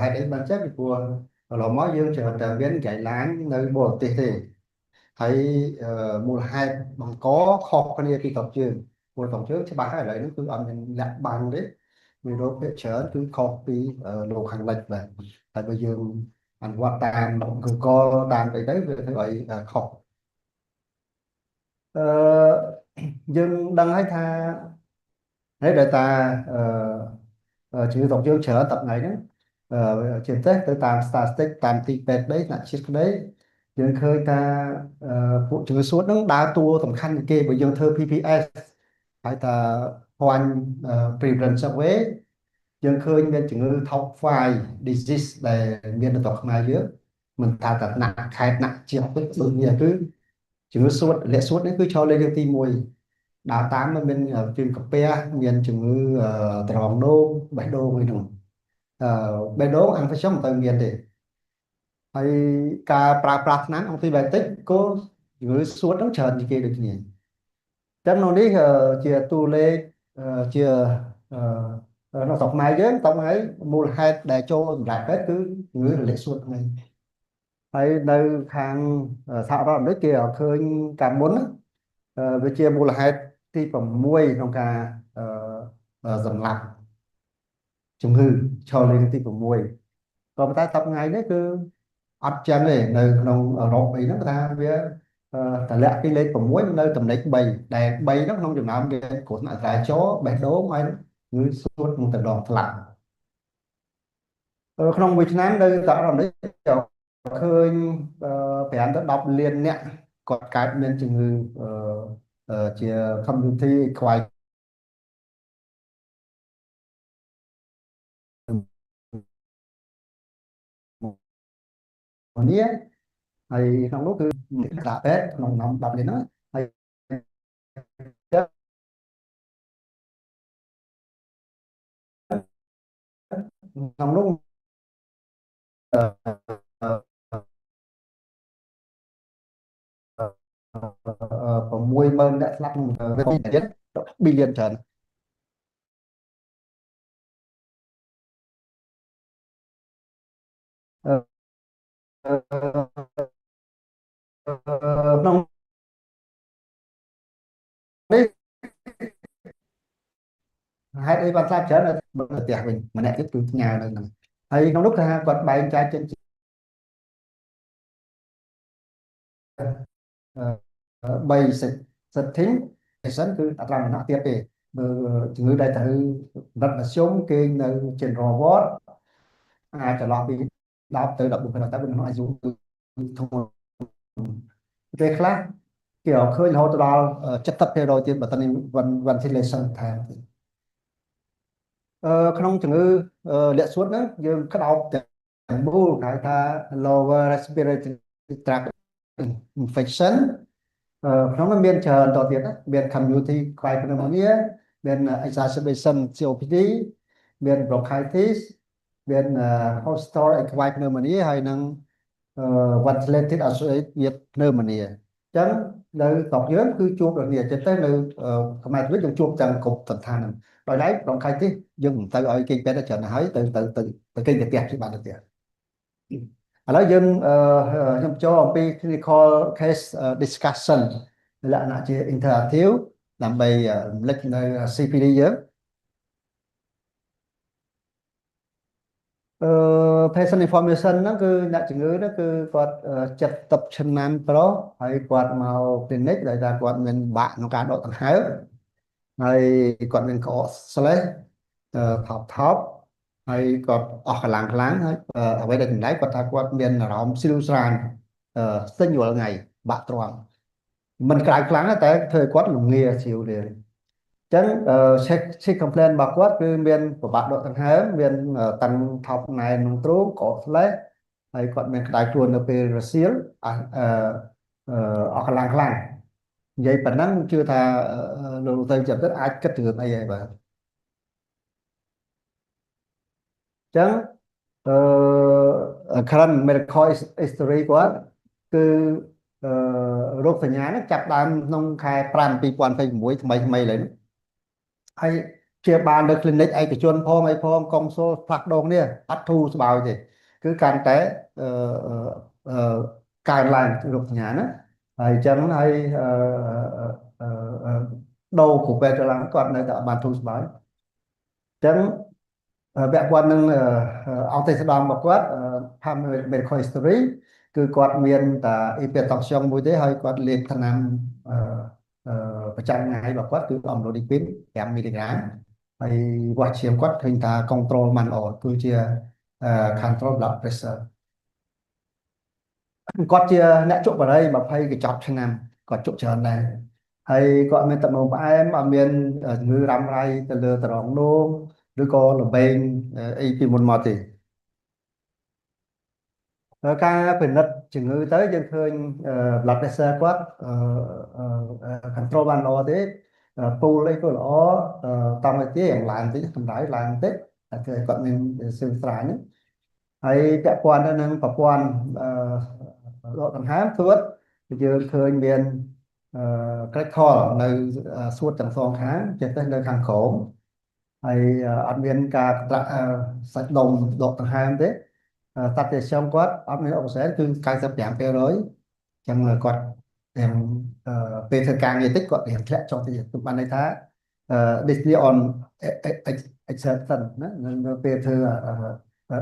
ហេតុអីបានចេះពីព្រោះកន្លងមកយើងច្រើនតែមាន guideline នៅបរទេសទេហើយមូលហេតុបង្កខុសគ្នាពីស្រុកយើងព្រោះស្រុកយើងច្បាស់ហើយឥឡូវនេះគឺអត់មានលាក់បាំងទេមានរោគភាគច្រើនគឺខុសពីលោកខាងលិចបាទហើយបើយើងអនុវត្តតាម Google តាមអីទៅវាធ្វើឲ្យខុសអឺយើងដឹងហើយថាហើយដែលតាអឺជំងឺស្រុកយើងច្រើនតថ្ងៃហ្នឹងជាពិសេសទៅតាម statistic តាមទីពេទ្យក្តីថ្នាក់ជាតិក្តីយើងឃើញថាពួកជំងឺសួតហ្នឹងដើរតួសំខាន់ជាងគេបើយើងធ្វើ PPS ហើយថា point prevalence survey យើងឃើញមានជំងឺ top 5 disease ដែលមាននៅស្រុកខ្មែរយើងមិនថាតែថ្នាក់ខេត្តថ្នាក់ជាតិទេដូចនេះគឺជំងឺសួតលាកសួតនេះគឺឈរលេខទី1ដើរតាមមានជំងឺកាពះមានជំងឺត្រងដូងបេះដូងអីហ្នឹងបេះដូង infection មិនទៅមានទេហើយការប្រើប្រាស់ថ្នាំអង់ទីប៊ីតិកក៏ជំងឺសួតហ្នឹងច្រើនជាងគេដូចគ្នាអញ្ចឹងនៅនេះជាតួលេខជានៅស្រុកខ្មែរយើងតោះហើយមូលហេតុដែលចូលសម្រាប់ពេទ្យគឺជំងឺរលាកសួតហ្នឹងហើយនៅខាងសហរដ្ឋអាមេរិកគេឃើញកាលមុនវាជាមូលហេតុទី6ក្នុងការសម្លាប់ជំងឺឈរលេខទី6ក៏ប៉ុន្តែតប្ថ្ងៃនេះគឺអត់ចឹងទេនៅក្នុងអឺរ៉ុបអីហ្នឹងថាវាតម្លាក់ពីលេខ6នៅចំណុច3ដែល3ហ្នឹងក្នុងចំណោមមានគ្រោះថ្នាក់ចរាចរណ៍បេះដូងហើយជំងឺសួតនិងទឹកដងថ្លាក់ក្នុងមួយឆ្នាំនៅសហរដ្ឋអាមេរិកឃើញ5ទៅ10លានអ្នកគាត់កើតមានជំងឺជា community acquired pneumonia ហើយក្នុងនោះគឺដាក់ពេទ្យក្នុងចំណោម10លានហ្នឹងហើយក្នុងនោះ60000អ្នកស្លាប់ក្នុងទៀតប៊ីលានច្រើនក្នុងនេះហេតុអីបានស្លាប់ច្រើននៅផ្ទះវិញម្នាក់ទៀតគឺផ្ញើនៅហ្នឹងហើយក្នុងនោះគេថាគាត់បែងចែកចេញ3 setting patient គឺអត្រាមរណៈទៀតទេបើជំងឺដែលត្រូវកម្រិតមធ្យមគេងនៅ general ward អាចចន្លោះពី10ទៅ14%តែក្នុងអាយុគឺធ្ងន់ពេលខ្លះគេរកឃើញរហូតដល់70%ទៀតបើតនេះ ventilation ថែមទៀតក្នុងជំងឺលាកសួតហ្នឹងយើងក្តោបទាំងមូលហៅថា lower respiratory tract infection ក្នុងនោះមានច្រើនតទៀតមាន community acquired pneumonia មាន exacerbation COPD មាន bronchitis មាន hospital acquired pneumonia ហើយនិង ventilated associated pneumonia អញ្ចឹងនៅស្រុកយើងគឺជួបដូចនេះចិត្តទៅនៅខ្មែរវិញយើងជួបទាំងគ្រប់សន្តានហ្នឹងដោយឡែក bronchitis យើងមិនទៅឲ្យគេពេទ្យច្រើនហើយទៅទៅទៅទៅគេទៅផ្ទះព្យាបាលទៅផ្ទះឥឡូវយើងខ្ញុំចូលអំពី clinical case discussion លក្ខណៈជា interactive ដើម្បីរំលឹកនៅ CPD យើងអឺ patient information ហ្នឹងគឺអ្នកជំងឺហ្នឹងគឺគាត់70ឆ្នាំប្រុសហើយគាត់មក clinic ដោយថាគាត់មានបាក់ក្នុងការដកដង្ហើមហើយគាត់មានក្អកស្លេះថប់ថប់ហើយគាត់អស់កម្លាំងខ្លាំងហើយអ្វីដែលចម្លែកគាត់ថាគាត់មានអារម្មណ៍ស្រួលស្រានស្ទិញរាល់ថ្ងៃបាក់ទ្រាំមិនក្រៅខ្លាំងតែធ្វើឲ្យគាត់លងាស្រាវលាអញ្ចឹង check check complaint របស់គាត់គឺមានពិបាកដកដង្ហើមមានតាំងថប់ណែនក្នុងទ្រូងកកស្លេះហើយគាត់មានក្តៅខ្លួននៅពេលរសៀលអអស់កម្លាំងខ្លាំងនិយាយប៉ុណ្ណឹងជឿថាលោកទៅចាប់ទៅអាចគិតរឿងអីហើយបាទអញ្ចឹងអឺ current medical history គាត់គឺអឺរោគសញ្ញាហ្នឹងចាប់ដើមក្នុងខែ5 2026ថ្មីថ្មីឡើយនេះហើយ ព្យាបាលនៅ clinic ឯកជនផងអីផងកុងស៊ុលផ្លាស់ប្ដូរគ្នាអត់ធូរស្បើយទេគឺកាន់តែអឺអឺកើនឡើងរោគសញ្ញាណាហើយអញ្ចឹងហើយអឺដូរគ្រូពេទ្យទៅឡើងគាត់នៅតែអត់បានធូរស្បើយអញ្ចឹងពាក់ព័ន្ធនឹងអង្គទេសដមរបស់គាត់ medical history គឺគាត់មានតែ hypertension មួយទេហើយគាត់លេបថ្នាំប្រចាំថ្ងៃរបស់គាត់គឺ amlodipine 5មីលីក្រាមហើយវាស់ឈាមគាត់ឃើញថា control បានល្អគឺជា control blood pressure គាត់ជាអ្នកជក់បារី20កញ្ចប់ឆ្នាំគាត់ជក់ច្រើនដែរហើយគាត់មានទឹកនោមផ្អែមអត់មានជំងឺរ៉ាំរ៉ៃទៅលើដរងនោមឬក៏លបែងអីពីមុនមកទេការពិនិត្យជំងឺទៅយើងឃើញ blood pressure គាត់ control បានល្អទេពូលអីក៏ល្អតាមទៅទៀតយ៉ាងឡើងតិចកម្ដៅឡើងតិចតែគឺគាត់មានសឿងស្រាញហើយពាក់ព័ន្ធទៅនឹងប្រព័ន្ធដកដង្ហើមសួតយើងឃើញមាន crackle នៅសួតទាំងសងខាងចេះតែនៅខាងក្រោមហើយអត់មានការត្រាក់សាច់ដុំដកដង្ហើមទេsaturation គាត់អត់មានអុកស៊ីសែនគឺ95%អញ្ចឹងគាត់ទាំងពេលធ្វើការងារតិចគាត់រៀងធ្លាក់ចុះតិចគឺបានន័យថា dyspnea on exertion ណានៅពេលធ្វើ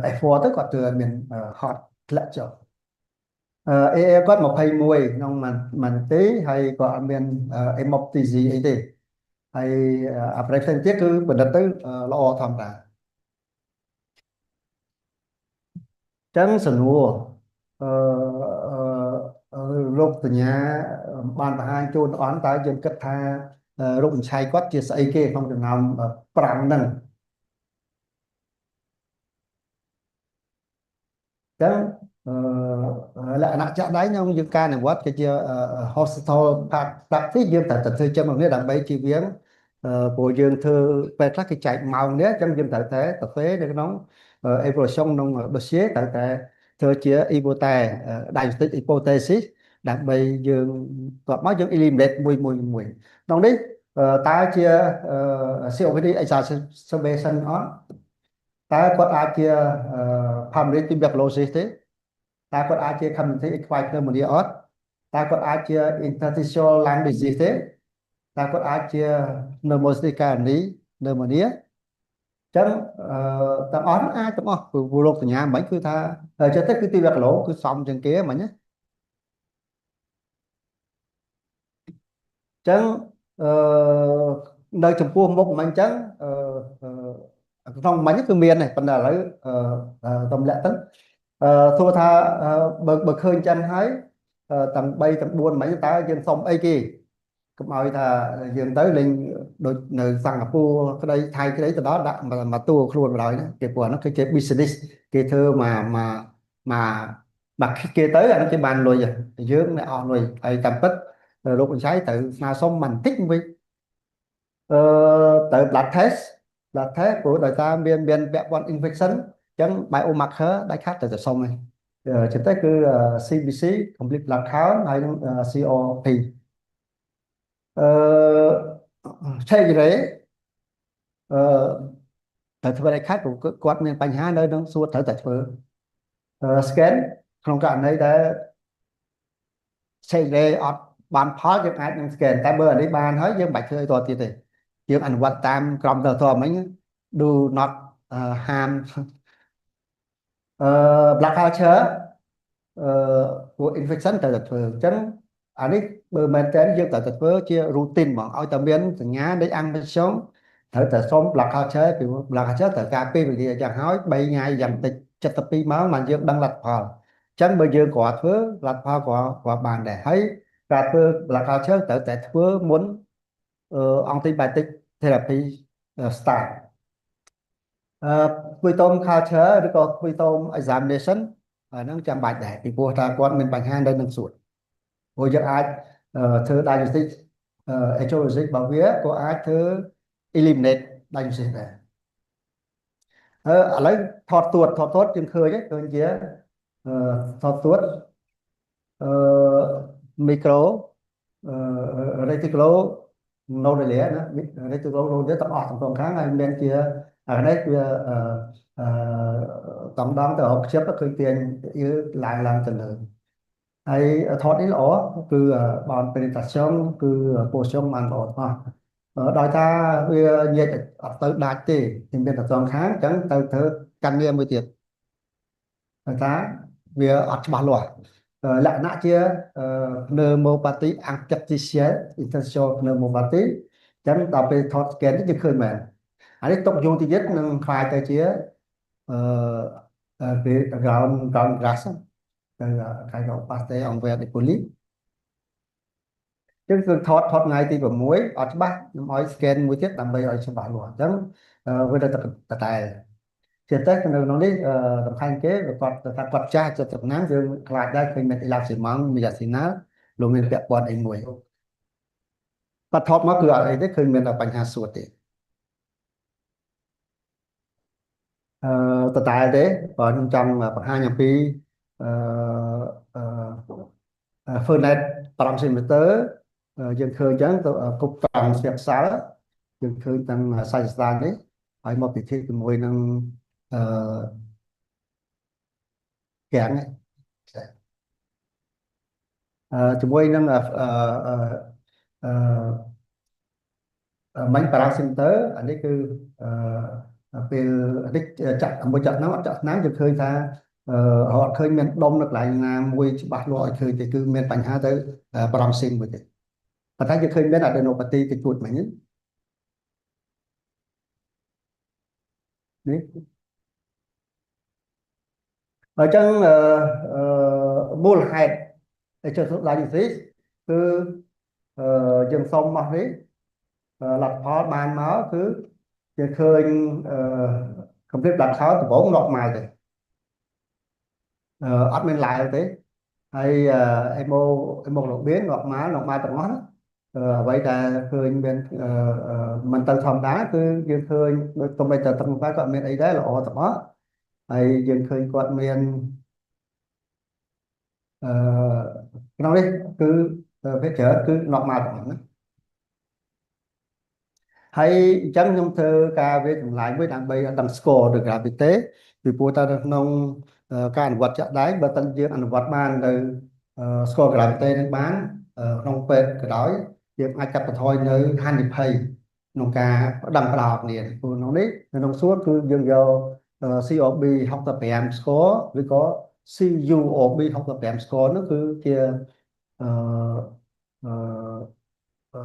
effort ទៅគាត់ធ្វើមានហត់ធ្លាក់ចុះ AA គាត់21ក្នុងមួយនាទីហើយក៏អត់មាន hemoptysis អីទេហើយអាប្រេផ្សេងទៀតគឺបណ្ឌិតទៅល្អធម្មតាចឹងសំណួរអឺលោកសញ្ញាបានបង្ហាញជូនអស់តើយើងគិតថារោគវិនិច្ឆ័យគាត់ជាស្អីគេក្នុងចំណោម5ហ្នឹងចឹងអឺលក្ខណៈចាក់ដៃក្នុងយើងការអនុវត្តគឺជា hospital practice យើងត្រូវតែធ្វើចឹងមកនេះដើម្បីជៀសវាងព្រោះយើងធ្វើពេលខ្លះគេចែកម៉ោងនេះអញ្ចឹងយើងត្រូវតែទៅពេលនៅក្នុង evolution ក្នុង dossier ត្រូវតែធ្វើជា hypothèse diagnostic hypothesis ដើម្បីយើងតបមកយើង eliminate មួយមួយមួយក្នុងនេះតើជា COPD exacerbation អត់តើគាត់អាចជា pulmonary tuberculosis ទេតើគាត់អាចជា community acquired pneumonia អត់តើគាត់អាចជា interstitial lung disease ទេតើគាត់អាចជា pneumocystis carinii pneumonia ចឹងទាំងអស់អាចទាំងអស់ព្រោះរោគសញ្ញាមិញគឺថាចិត្តទៅគឺទីវគីឡូគឺសមជាងគេមិញណាចឹងអឺនៅចំពោះមុខមិញចឹងអឺក្នុងមិញគឺមានដែរប៉ុន្តែឥឡូវអឺទម្លាក់ទៅអឺទោះថាបើឃើញចឹងហើយទាំង3ទាំង4មិញតើយើងសុំអីគេកុំឲ្យថាយើងទៅលេងដូចនៅសិង្ហបុរីក្តីថៃក្តីទៅដល់ដាក់មកតួខ្លួនបណ្ដោយណាគេព្រោះហ្នឹងគឺជា business គេធ្វើមកមកមកមកគេទៅអាហ្នឹងគេបានលុយយើងអ្នកអស់លុយហើយតាមពិតលោកវិឆ័យត្រូវស្នើសុំបន្តិចវិញអឺត្រូវ blood test blood test ព្រោះដោយសារមានពាក់ព័ន្ធ infection អញ្ចឹង biomarker ដាច់ខាតត្រូវតែសុំហើយជាពិសេសគឺ CBC complete blood count ហើយនិង CRP អឺឆេករ៉េអឺត្រូវធ្វើឲ្យខាត់ព្រោះគាត់មានបញ្ហានៅក្នុងសួតត្រូវតែធ្វើ scan ក្នុងករណីដែលឆេករ៉េអត់បានផលយើងអាចនឹង scan តែបើអានេះបានហើយយើងមិនបាច់ធ្វើអីតទៀតទេយើងអនុវត្តតាមក្រមសីលធម៌មិញ do not harm អឺ blood culture អឺពួក infection ត្រូវតែធ្វើអញ្ចឹងអានេះបើមែនតើយើងត្រូវតែធ្វើជា routine ហ្មងឲ្យតែមានសញ្ញានៃ infection ត្រូវតែសុំ blood culture ពី blood culture ត្រូវការពេលវេលាយ៉ាងហើយ3ថ្ងៃយ៉ាងតិច72ម៉ោងបានយើងដឹងលទ្ធផលអញ្ចឹងបើយើងគ្រាន់ធ្វើលទ្ធផលក៏ក៏បានដែរហើយការធ្វើ blood culture ត្រូវតែធ្វើមុន antibiotic therapy start អឺ sputum culture ឬក៏ sputum examination អាហ្នឹងចាំបាច់ដែរពីព្រោះថាគាត់មានបញ្ហានៅនឹងសួតព្រោះយើងអាចធ្វើ diagnostic etiologic របស់វាក៏អាចធ្វើ eliminate diagnosis ដែរអឺឥឡូវថតទួតថតទួតយើងឃើញឃើញជាថតទួតអឺ micro អឺ reticulo nodulaire ណានេះគឺ nodulaire ទាំងអស់ទាំងសងខាងហើយមានជាអានេះវាអឺអឺតំដងទៅរកខ្ជិបឃើញទាញយឺឡើងឡើងទៅលើហើយថតនេះល្អគឺបាន penetration គឺ position បានល្អទាំងអស់ដោយថាវាញែកអត់ទៅដាច់ទេវាមានតែសងខាងអញ្ចឹងទៅធ្វើកាន់ងារមួយទៀតដោយថាវាអត់ច្បាស់លាស់លក្ខណៈជា pneumopathie interstitielle interstitial pneumopathie អញ្ចឹងដល់ពេលថត scan នេះយើងឃើញមែនអានេះទុកយូរតិចទៀតនឹងក្លាយទៅជាអឺគេ ground glass ទៅគេហៅ opacité en verre dépoli ចឹងគឺថតថតថ្ងៃទី6អត់ច្បាស់ខ្ញុំឲ្យ scan មួយទៀតដើម្បីឲ្យច្បាស់លាស់អញ្ចឹងវានៅតែតតែជាតែនៅក្នុងនេះសំខាន់គេគាត់ថាគាត់ចាស់70ឆ្នាំយើងខ្លាចដែរឃើញមាន élargissement médiastinal លោកមានពាក់ព័ន្ធអីមួយគាត់ថតមកគឺអត់អីទេឃើញមានតែបញ្ហាសួតទេអឺតតែទេបើខ្ញុំចង់បង្ហាញអំពីអឺអឺ Fernet 5 cm យើងឃើញអញ្ចឹងគ្រប់តាមស្រាប់សាល់យើងឃើញទាំងសាច់ស្តានេះហើយមកពិធីជាមួយនឹងអឺកាំងអឺជាមួយនឹងអឺអឺមិញប៉ារ៉ាស៊ីមទ័រអានេះគឺអឺពេលនេះចាក់មួយចាក់ឆ្នាំអត់ចាក់ឆ្នាំយើងឃើញថាអឺអត់ឃើញមានដុំនៅកន្លែងណាមួយច្បាស់លាស់ឲ្យឃើញទេគឺមានបញ្ហាទៅប្រង់ស៊ីមមួយទេប៉ុន្តែយើងឃើញមាន adenopathy តិចតួចមិញនេះអញ្ចឹងអឺមូលហេតុដែលចុះឡើងនេះគឺអឺយើងសុំមកនេះលទ្ធផលបានមកគឺយើងឃើញអឺ complete blood count ដំបូង normal ទេអឺអត់មានឡើងទេហើយ hemoglobin normal normal ទាំងអស់ណាអ្វីដែលឃើញមានមិនទៅធម្មតាគឺយើងឃើញដូចទុំតែទឹកបែគាត់មានអីដែរល្អទាំងអស់ហើយយើងឃើញគាត់មានអឺក្នុងនេះគឺភាគច្រើនគឺ normal ទាំងអស់ណាហើយអញ្ចឹងខ្ញុំធ្វើការវាចម្លើយមួយដើម្បីដឹង score ឬ gravity ពីព្រោះតើនៅក្នុងការអនុវត្តជាក់ស្ដែងបើតើយើងអនុវត្តបាននៅ score gravity នឹងបានក្នុងពេទ្យក៏ដោយយើងអាចកាត់បន្ថយនៅហានិភ័យក្នុងការប្តឹងផ្ដោគ្នាព្រោះក្នុងនេះនៅក្នុងសួតគឺយើងយក COB 65 score ឬក៏ CUOB 65 score នោះគឺជាអឺ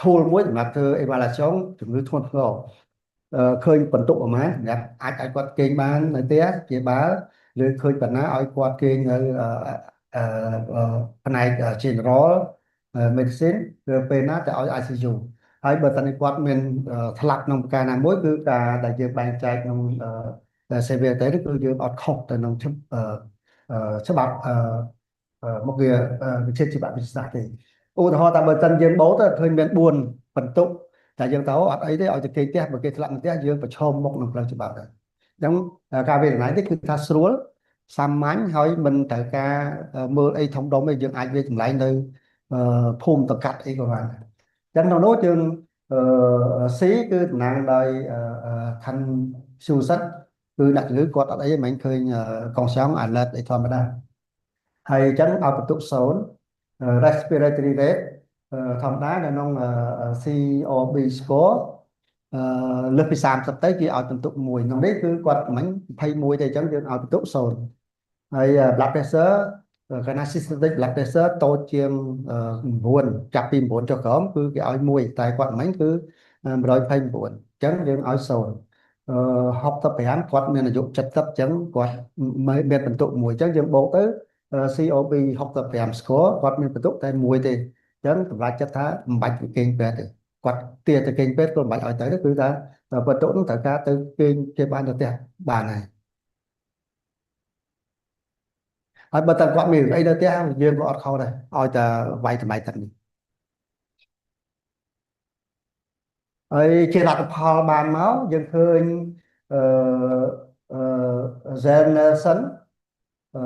tool មួយសម្រាប់ធ្វើ evaluation ជំងឺធ្ងន់ធ្ងរឃើញបន្ទុកប្រមាណសម្រាប់អាចឲ្យគាត់គេងបាននៅផ្ទះជាបាលឬឃើញបណ្ណាឲ្យគាត់គេងនៅផ្នែក general medicine ឬពេលណាទៅឲ្យ ICU ហើយបើតើគាត់មានថ្លាប់ក្នុងប្រការណាមួយគឺការដែលយើងបែងចែកក្នុង severity គឺយើងអត់ខុសទៅនឹងច្បាប់មុខងារវិទ្យាជីវវិទ្យាសាស្ត្រទេឧទាហរណ៍ថាបើសិនយើងបោទៅឃើញមាន4បន្ទុកតែយើងទៅអត់អីទេឲ្យទៅគេផ្ទះបើគេធ្លាក់ផ្ទះយើងប្រឈមមុខនឹងផ្លូវច្បាប់ដែរអញ្ចឹងការវិនិច្ឆ័យនេះគឺថាស្រួលសាមញ្ញហើយមិនត្រូវការមើលអីធំដុំទេយើងអាចវាចម្លែងនៅភូមិតកាត់អីក៏បានអញ្ចឹងក្នុងនោះយើង C គឺតំណាងដោយខាន់ស៊ូសិតគឺអ្នកជំងឺគាត់អត់អីទេមិនឃើញកងសង alert អីធម្មតាហើយអញ្ចឹងឲ្យបន្ទុក0 respiratory rate ធម្មតានៅក្នុង COB score អឺលើសពី30ទៅគេឲ្យបន្ទុក1ក្នុងនេះគឺគាត់មិញ21ទេអញ្ចឹងយើងឲ្យបន្ទុក0ហើយ blood pressure កាលណា systolic blood pressure តូចជាង9ចាប់ពី9ចុះក្រោមគឺគេឲ្យ1តែគាត់មិញគឺ129អញ្ចឹងយើងឲ្យ0អឺ65គាត់មានអាយុ70អញ្ចឹងគាត់មានបន្ទុក1អញ្ចឹងយើងបូកទៅ COB 65 score គាត់មានបន្ទុកតែមួយទេអញ្ចឹងសម្រាប់ចិត្តថាមិនបាច់ទៅគេងពេទ្យទេគាត់ទាទៅគេងពេទ្យក៏មិនបាច់ឲ្យទៅគឺថាបន្ទុកនោះត្រូវការទៅគេងគេបានទៅផ្ទះបានហើយហើយបើតើគាត់មានអីនៅផ្ទះយើងក៏អត់ខុសដែរឲ្យតែវាយតម្លៃទឹកនេះហើយជាលទ្ធផលបានមកយើងឃើញអឺអឺ Zen Nelson អឺ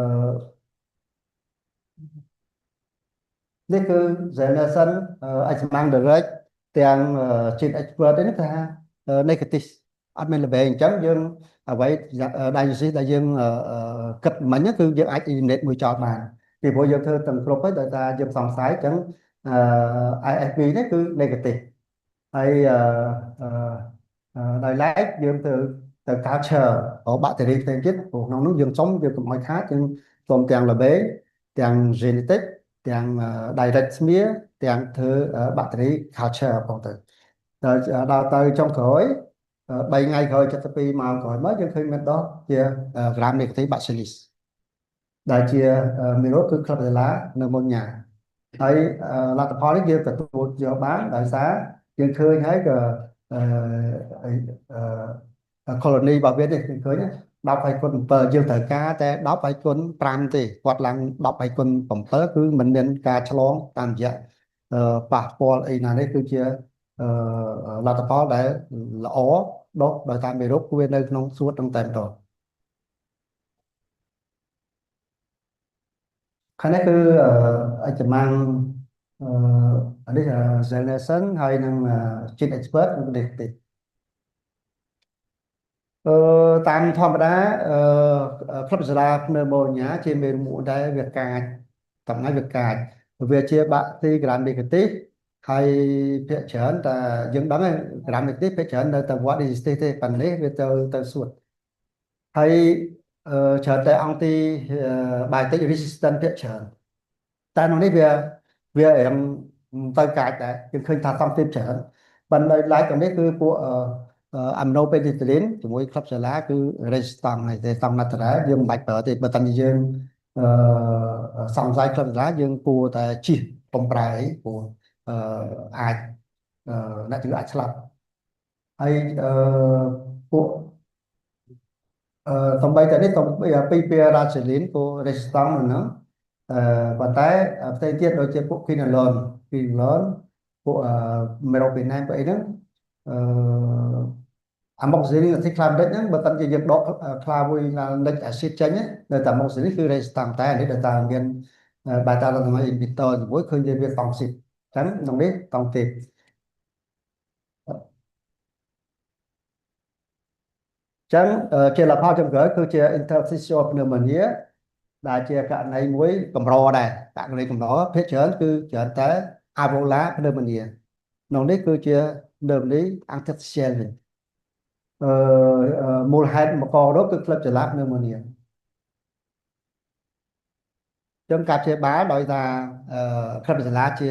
នេះគឺ Zen Nelson អិចម៉ាំង direct ទាំង GeneXpert នេះថា negative អត់មានល្បែងអញ្ចឹងយើងអ្វី diagnosis ដែលយើងគិតមិញគឺយើងអាច eliminate មួយចោលបានពីព្រោះយើងធ្វើទាំងគ្រប់ហើយដោយសារយើងសង្ស័យអញ្ចឹង AFB នេះគឺ negative ហើយដោយឡែកយើងធ្វើទៅ culture បាក់តេរីផ្សេងទៀតព្រោះក្នុងនោះយើងសុំយើងកុំឲ្យខាតយើងសុំទាំងល្បែងទាំង genetic ទាំង direct smear ទាំងធ្វើបាក់តេរី culture ផងទៅដល់ដល់ទៅចុងក្រោយ3ថ្ងៃក្រោយ72ម៉ោងក្រោយមកយើងឃើញមានដោះជា gram negative bacillus ដែលជាមេរោគគឺ Klebsiella pneumonia ហើយលទ្ធផលនេះយើងទទួលយកបានដោយសារយើងឃើញហើយក៏អឺ colony របស់វានេះយើងឃើញ10ហើយគុណ7យើងត្រូវការតែ10ហើយគុណ5ទេគាត់ឡើង10ហើយគុណ7គឺមិនមានការឆ្លងតាមរយៈប៉ះពាល់អីណានេះគឺជាលទ្ធផលដែលល្អដុះដោយតាមមេរោគវានៅក្នុងសួតនឹងតែម្ដងខាងនេះគឺអច្ចមាំងអឺនេះ Zilnesen ហើយនឹង GeneXpert នេះតិចអឺតាមធម្មតាអឺ Klebsiella pneumonia ជាមេរោគមួយដែលវាកាចតំណាយវាកាចវាជាបាក់ទី gram negative ហើយភាគច្រើនតែយើងដឹងហើយ gram negative ភាគច្រើននៅតែវត្ត disease ទេប៉ុន្តែវាទៅទៅសួតហើយអឺច្រើនតែ antibiotic resistant ភាគច្រើនតែក្នុងនេះវាវារៀងទៅកាចដែរយើងឃើញថាសំទៀតច្រើនប៉ុន្តែឡែកក្នុងនេះគឺពួក aminopenicillin ជាមួយ Klebsiella គឺ resistant ហើយ resistant naturel យើងមិនបាច់ប្រើទេបើតែយើងអឺសង្ស័យ Klebsiella យើងគួរតែជិះកុំប្រើអីព្រោះអឺអាចអ្នកជំងឺអាចស្លាប់ហើយអឺពួកអឺសំបីតែនេះសំពីពីរ៉ាសេលីនក៏ resistant ហ្នឹងអឺប៉ុន្តែផ្សេងទៀតដូចជាពួក quinolone quinolone ពួក meropenem ពួកអីហ្នឹងអឺ amoxicillin aceclamic ហ្នឹងបើសិនជាយើងដក clavulanic acid ចេញនៅតែ amoxicillin គឺ resistant តែនេះដោយសារមាន beta lactamase inhibitor ជាមួយឃើញវាតង់ស៊ីតអញ្ចឹងក្នុងនេះតង់ទេចឹងជាលទ្ធផលចុងក្រោយគឺជា interstitial pneumonia ដែលជាករណីមួយកម្រដែរករណីកម្រភាគច្រើនគឺច្រើនតែ alveolar pneumonia ក្នុងនេះគឺជា pneumonia interstitial វិញអឺមូលហេតុមកករោគគឺ Klebsiella pneumonia ចឹងការព្យាបាលដោយថា Klebsiella ជា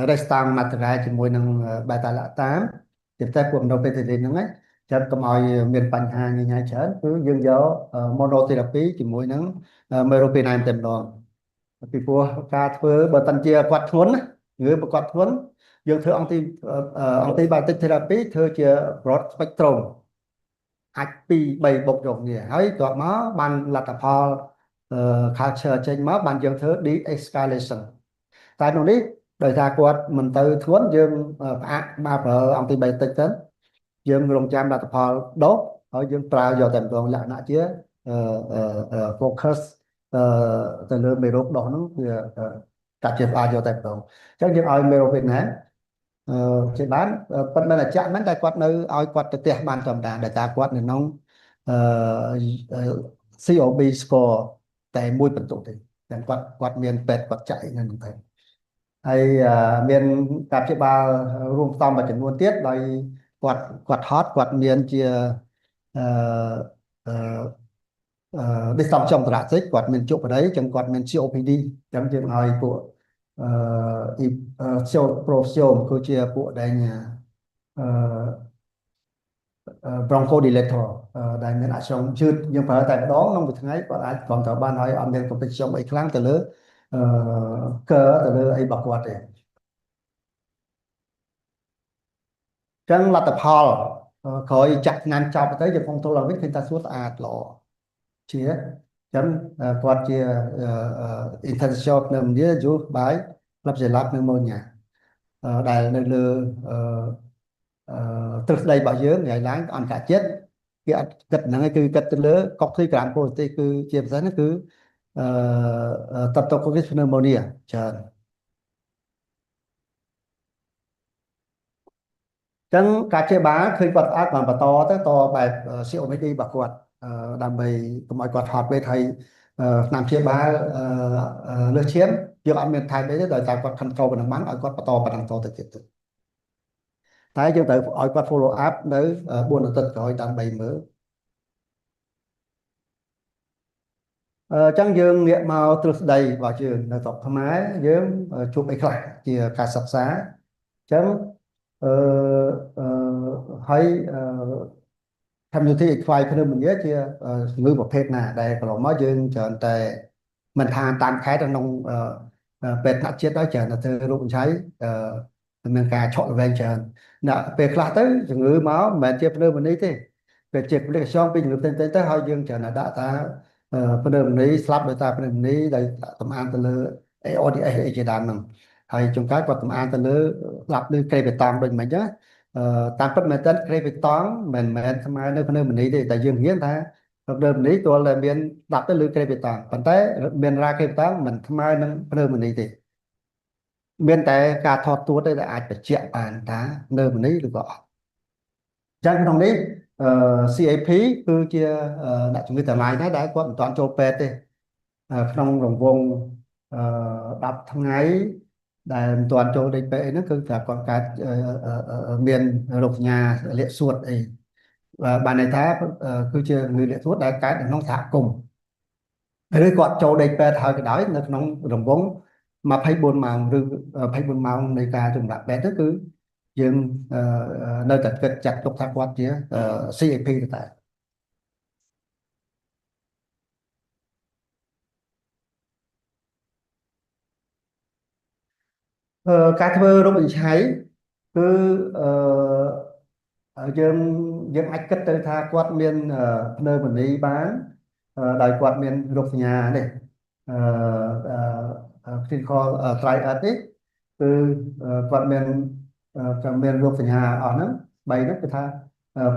resistant naturel ជាមួយនឹង beta lactam ជាពិសេសពួក aminopenicillin ហ្នឹងណាចឹងកុំឲ្យមានបញ្ហាញញ៉ៃច្រើនគឺយើងយក monotherapy ជាមួយនឹង meropenem តែម្ដងពីព្រោះការធ្វើបើតាន់ជាគាត់ធ្ងន់ណាឬបើគាត់ធ្ងន់យើងធ្វើ antibiotic therapy ធ្វើជា broad spectrum អាច2 3បុកយកគ្នាហើយបន្ទាប់មកបានលទ្ធផល culture ចេញមកបានយើងធ្វើ de-escalation តែនោះនេះដោយសារគាត់មិនទៅធ្ងន់យើងផ្អាកមកប្រើ antibiotic ទៅយើងរងចាំលទ្ធផលដុសហើយយើងប្រើយកតែម្ដងលក្ខណៈជា focus ទៅលើមេរោគដុសហ្នឹងវាកាត់ជាផ្អាកយកតែម្ដងអញ្ចឹងយើងឲ្យមេរោគវៀតណាមអឺជាបានប៉ុន្តែអាចារ្យមិនតែគាត់នៅឲ្យគាត់ទៅផ្ទះបានធម្មតាដែលតាគាត់នៅក្នុងអឺ COB score តែមួយបន្ទុកទេតែគាត់គាត់មានពេទ្យគាត់ចាក់នៅនឹងទៅហើយមានការព្យាបាលរួមផ្សំមួយចំនួនទៀតដោយគាត់គាត់ហត់គាត់មានជាអឺអឺ dysfonction thoracic គាត់មានជក់បដីអញ្ចឹងគាត់មាន COPD អញ្ចឹងយើងឲ្យពួកអឺ proxiome គឺជាពួកដែលអឺ bronchodilator ដែលមាន action យឺតយើងប្រើតែម្ដងក្នុងមួយថ្ងៃគាត់អាចគ្រាន់តែបានហើយអត់មាន complication អីខ្លាំងទៅលើអឺកើទៅលើអីរបស់គាត់ទេចឹងលទ្ធផលក្រោយចាក់ថ្នាំចប់ទៅយើង control ឡើងវិញឃើញថាសួតស្អាតល្អជាចឹងគាត់ជា interstitial pneumonia used by Klebsiella pneumonia ដែលនៅលើទ្រឹស្ដីរបស់យើងថ្ងៃឡើងអន្តរជាតិគេអត់គិតហ្នឹងឯងគឺគិតទៅលើកុកធីក្រាមប៉ូស៊ីទីគឺជាពិសេសហ្នឹងគឺអឺ Streptococcus pneumonia ច្រើន ចឹងការព្យាបាលឃើញគាត់ស្អាតបានបន្តទៅតបែប COPD របស់គាត់ដើម្បីកុំឲ្យគាត់ហត់ពេកហើយថ្នាំព្យាបាលលើសឈាមយើងអត់មានថែមអីទេដោយសារគាត់ control ប៉ុណ្ណឹងបានឲ្យគាត់បន្តប៉ុណ្ណឹងតទៅទៀតទៅតែយើងត្រូវឲ្យគាត់ follow up នៅ4អាទិត្យក្រោយដើម្បីមើលអញ្ចឹងយើងងាកមកទ្រឹស្ដីរបស់យើងនៅស្រុកខ្មែរយើងជួបអីខ្លះជាការសិក្សាអញ្ចឹងអឺអឺហើយអឺ community acquired pneumonia ជាជំងឺប្រភេទណាដែលកន្លងមកយើងច្រើនតែមិនថាតាមខេត្តក្នុងពេទ្យថ្នាក់ជាតិដែរច្រើនតែធ្វើរោគវិនិច្ឆ័យអឺមានការឆក់ល្វែងច្រើនអ្នកពេលខ្លះទៅជំងឺមកមិនមែនជា pneumonia ទេពេលជា complication ពីជំងឺផ្សេងៗទៅហើយយើងច្រើនតែដាក់ថា pneumonia ស្លាប់ដោយសារ pneumonia ដែលតំអានទៅលើ ARDS អីជាដើមហ្នឹងហើយជួនកាលគាត់តំអានទៅលើស្លាប់ឬ crépitant ដូចមិញចឹងតាមពិតមែនតើ crépitant មិនមែនស្មើនៅ pneumonia ទេតែយើងរៀនថា pneumonia ទាល់តែមានស្ដាប់ទៅលើ crépitant ប៉ុន្តែមាន râle crépitant មិនស្មើនឹង pneumonia ទេមានតែការថតទួតទេដែលអាចបញ្ជាក់បានថា pneumonia ឬក៏អត់អញ្ចឹងក្នុងនេះ CAP គឺជាអ្នកជំងឺតម្លៃដែរដែលគាត់មិនទាន់ចូលពេទ្យទេក្នុងរង្វង់10ថ្ងៃដែលមិនទាន់ចូលដេកពេទ្យអីហ្នឹងគឺថាគាត់កើតមានរោគសញ្ញាលាកសួតអីបានន័យថាគឺជាជំងឺលាកសួតដែលកើតនៅក្នុងសហគមន៍ឬគាត់ចូលដេកពេទ្យហើយក៏ដោយនៅក្នុងរង្វង់24ម៉ោងឬ24ម៉ោងនៃការចម្លាក់ពេទ្យទៅគឺយើងនៅតែគិតចាត់ទុកថាគាត់ជា CAP ទៅតែការធ្វើរោគវិនិច្ឆ័យគឺអឺយើងយើងអាចគិតទៅថាគាត់មាន pneumonia បានដោយគាត់មានរោគសញ្ញានេះអឺ clinical triad នេះគឺគាត់មានគាត់មានរោគសញ្ញាអស់ហ្នឹង3ហ្នឹងគឺថា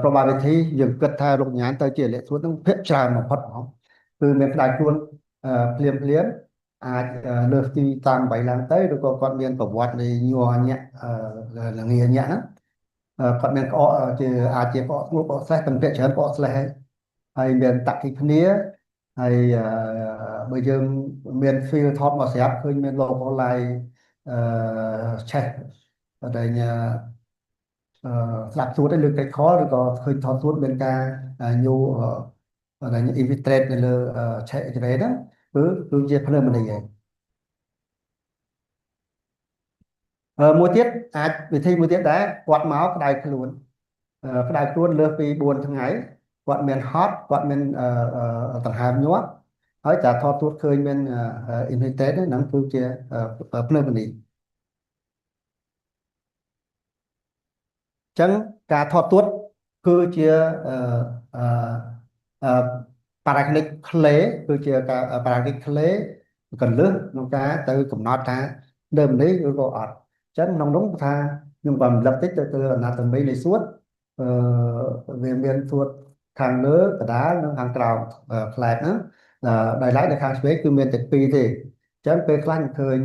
probability យើងគិតថារោគសញ្ញាទៅជាលាកសួតហ្នឹងភាគច្រើនបំផុតហ្មងគឺមានក្តៅខ្លួនភ្លាមភ្លាមអាចលើសទីតាម8ឡើងទៅឬក៏គាត់មានប្រវត្តិនៃញ័រញាក់លាញាក់ហ្នឹងគាត់មានក្អកជាអាចជាក្អកស្ងួតក្អកស្លេះតែភាគច្រើនក្អកស្លេះហើយហើយមាន tachypnea ហើយបើយើងមាន film ថតមកស្រាប់ឃើញមាន localized អឺ chest ដែលស្ដាប់សួតឬ crackle ឬក៏ឃើញថតសួតមានការញូដែល infiltrate នៅលើ chest X-ray ហ្នឹងគឺជា pneumonia ឯងមួយទៀតអាចវិធីមួយទៀតដែរគាត់មកក្តៅខ្លួនក្តៅខ្លួនលើសពី4ថ្ងៃគាត់មានហត់គាត់មានដង្ហើមញាប់ហើយតែថតទួតឃើញមាន infiltrate ហ្នឹងគឺជា pneumonia ចឹងការថតទួតគឺជាអឺអឺ paraclinic clay គឺជាការ paraclinic clay កលឹះក្នុងការទៅកំណត់ថាដើមនេះឬក៏អត់អញ្ចឹងក្នុងនោះថាខ្ញុំក៏រំលឹកតិចទៅលើ anatomy នៃសួតអឺវាមានសួតខាងលើកដាលនិងខាងក្រោមផ្លែតហ្នឹងដោយឡែកនៅខាងឆ្វេងគឺមានតែពីរទេអញ្ចឹងពេលខ្លះខ្ញុំឃើញ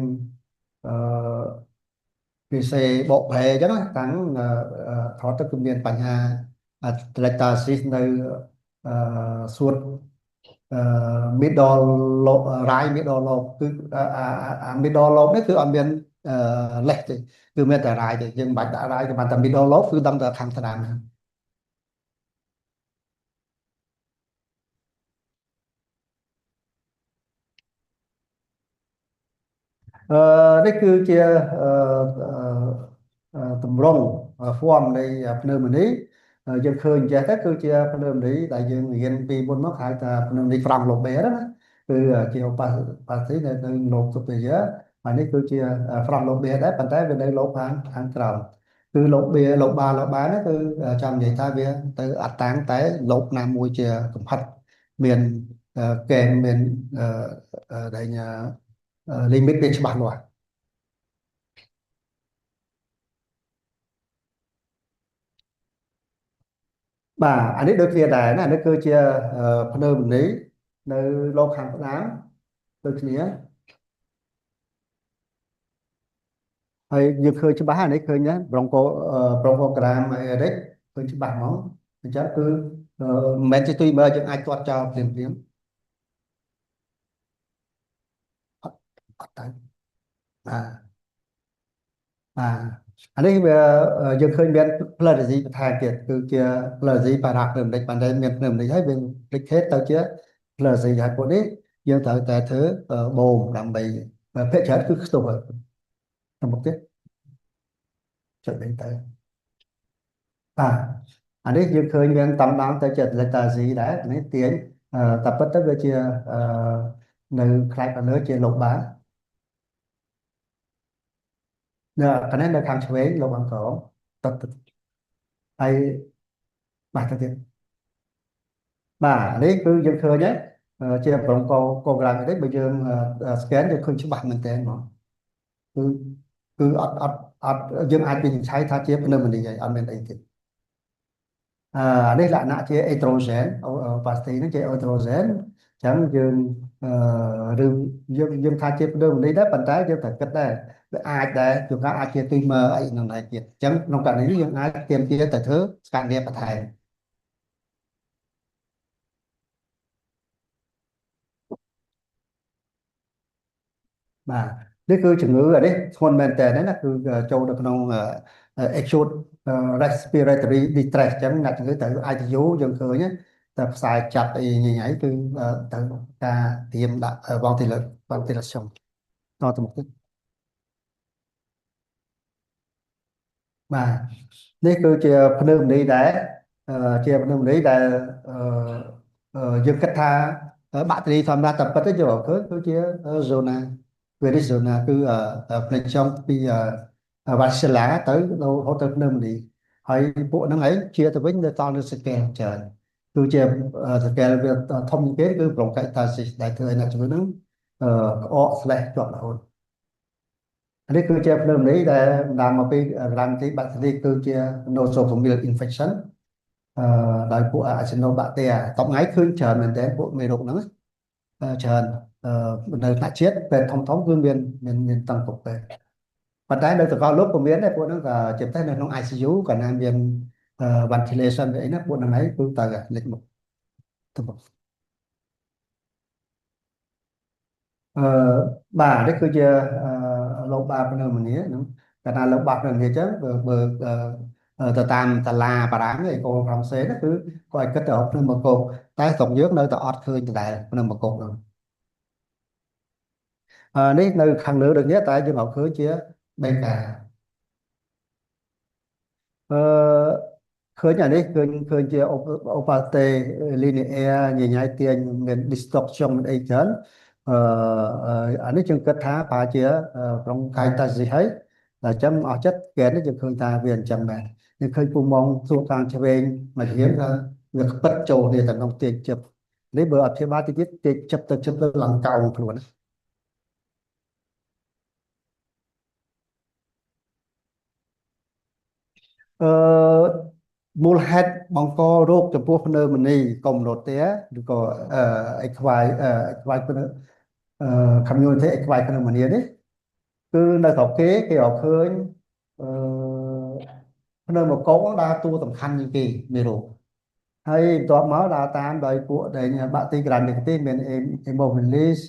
អឺពិសេបកប្រែអញ្ចឹងតាំងថតទៅគឺមានបញ្ហា atelectasis នៅអឺសួតអឺ middle lobe right middle lobe គឺអា middle lobe នេះគឺអត់មានលេសទេគឺមានតែ right ទេយើងមិនបាច់ដាក់ right ក៏បានតែ middle lobe គឺដឹងតែខាងស្ដាំហ្នឹងអឺនេះគឺជាអឺតម្រង form នៃ pneumonia យើងឃើញចេះទៅគឺជា pneumonia ដែលយើងរៀនពីមុនមកហៅថា pneumonia franc-lobaire ណាគឺជា opacity នៅនៅ lobe superior ហើយនេះគឺជា franc-lobaire ដែរប៉ុន្តែវានៅ lobe ខាងខាងក្រោមគឺ lobe lobar lobar នេះគឺចង់និយាយថាវាទៅអត់តាំងតែ lobe ណាមួយជាកំហិតមានកែមមានដែល limit វាច្បាស់លាស់បាទអានេះដូចគ្នាដែរណានេះគឺជា pneumonia នៅ lobe ខាងស្ដាំដូចគ្នា ហើយយើងឃើញច្បាស់អានេះឃើញណា bronchogram អេរិកឃើញច្បាស់ហ្មងអញ្ចឹងគឺមិនមែនជា tumor យើងអាចទាត់ចោលភ្លាមភ្លាមអត់អត់ទៅបាទបាទអានេះវាយើងឃើញមាន pleurisy បន្ថែមទៀតគឺជា pleurisy parapneumonic បានតែមាន pneumonic ហើយវា replicate ទៅជា pleurisy ហើយពួកនេះយើងត្រូវតែធ្វើបូមដើម្បីភាគច្រើនគឺខ្ទស់ហើយទៅមុខទៀតចុចវិញទៅបាទអានេះយើងឃើញមានតំដងទៅជា atelectasis ដែរនេះទាញតែពិតទៅវាជានៅផ្នែកលើជា lobar នៅកនេះនៅខាងឆ្វេងលោកអង្គក្រតទៅហើយបាទទៅទៀតបាទនេះគឺយើងឃើញហើយជា bronchogram នេះបើយើង scan យើងឃើញច្បាស់មែនតើហ្មងគឺគឺអត់អត់អត់យើងអាចវិនិច្ឆ័យថាជា pneumonia ហើយអត់មានអីទេអឺនេះលក្ខណៈជា iatrogenic opacity ហ្នឹងជា iatrogenic អញ្ចឹងយើងអឺឬយើងយើងថាជា pneumonia ដែរប៉ុន្តែយើងត្រូវគិតដែរវាអាចដែរជួនកាលអាចជា tumor អីក្នុងដែរទៀតអញ្ចឹងក្នុងករណីនេះយើងអាចទាមទារទៅធ្វើ scan បន្ថែមបាទនេះគឺជំងឺអានេះធ្ងន់មែនតើណាគឺចូលទៅក្នុង acute respiratory distress អញ្ចឹងអ្នកជំងឺទៅ ICU យើងឃើញតែខ្សែចាប់អីញញ៉ៃគឺទៅការត្រៀមដាក់ ventilation តទៅមុខទៀតបាទនេះគឺជា pneumonia ដែរជា pneumonia ដែលយើងគិតថាបាក់តេរីធម្មតាតែពិតទៅយកឃើញគឺជា zona virus zona គឺផ្លេចចំពី varicella ទៅរហូតទៅ pneumonia ហើយពួកហ្នឹងឯងជាទៅវិញនៅតនៅ séquelle ច្រើនគឺជា séquelle វាធំជាងគេគឺ bronchiectasis ដែលធ្វើឲ្យអ្នកជំងឺហ្នឹងក្អកស្លេះជាប់រហូតនេះគឺជា pneumonia ដែលបណ្ដាលមកពី gram បាក់តេរីគឺជា nosocomial infection អឺដោយពួក Actinobacteria តបថ្ងៃឃើញច្រើនមែនទែនពួកមេរោគហ្នឹងច្រើននៅថ្នាក់ជាតិពេទ្យធំធំគឺមានមានមានតឹងគ្រប់ពេទ្យប៉ុន្តែនៅសកលលោកក៏មានដែរពួកហ្នឹងក៏ជាពិសេសនៅក្នុង ICU កាលណាមាន ventilation អីណាពួកហ្នឹងឯងគឺទៅលេចមុខទៅមុខអឺបាទនេះគឺជាlobar pneumonia ហ្នឹងកាលណា lobar pneumonia អញ្ចឹងបើបើទៅតាមតាឡាបារាំង École française ហ្នឹងគឺគាត់ឲ្យគិតទៅ pneumocoque តែស្រុកយើងនៅតែអត់ឃើញដដែល pneumocoque ហ្នឹងអឺនេះនៅខាងលើដូចនេះតែយើងអត់ឃើញជាបេកាអឺឃើញអានេះឃើញឃើញជា opacité linéaire ញញ៉ៃទាញមាន distorsion មានអីច្រើនអឺអានេះយើងគិតថាប្រហែលជា bronchiectasis ហើយតែអញ្ចឹងអស់ចិត្តគេនេះយើងឃើញថាវាអញ្ចឹងដែរយើងឃើញពូម៉ងសួរខាងឆ្វេងមកជាងថាវាខ្ពិតចូលគ្នាតែក្នុងទាញចិត្តនេះបើអត់ព្យាបាលតិចទៀតទាញចិត្តទៅចិត្តទៅឡើងកោងខ្លួនណាអឺមូលហេតុបង្ករោគចំពោះ pneumonia communautaire ឬក៏អេខ្វាយអេខ្វាយអឺ community acquired pneumonia នេះគឺនៅស្រុកគេគេរកឃើញអឺ pneumocoque ដើរតួសំខាន់ជាងគេមេរោគហើយបន្ទាប់មកដើរតាមដោយពួកដែលបាក់ទី gram negative មាន Haemophilus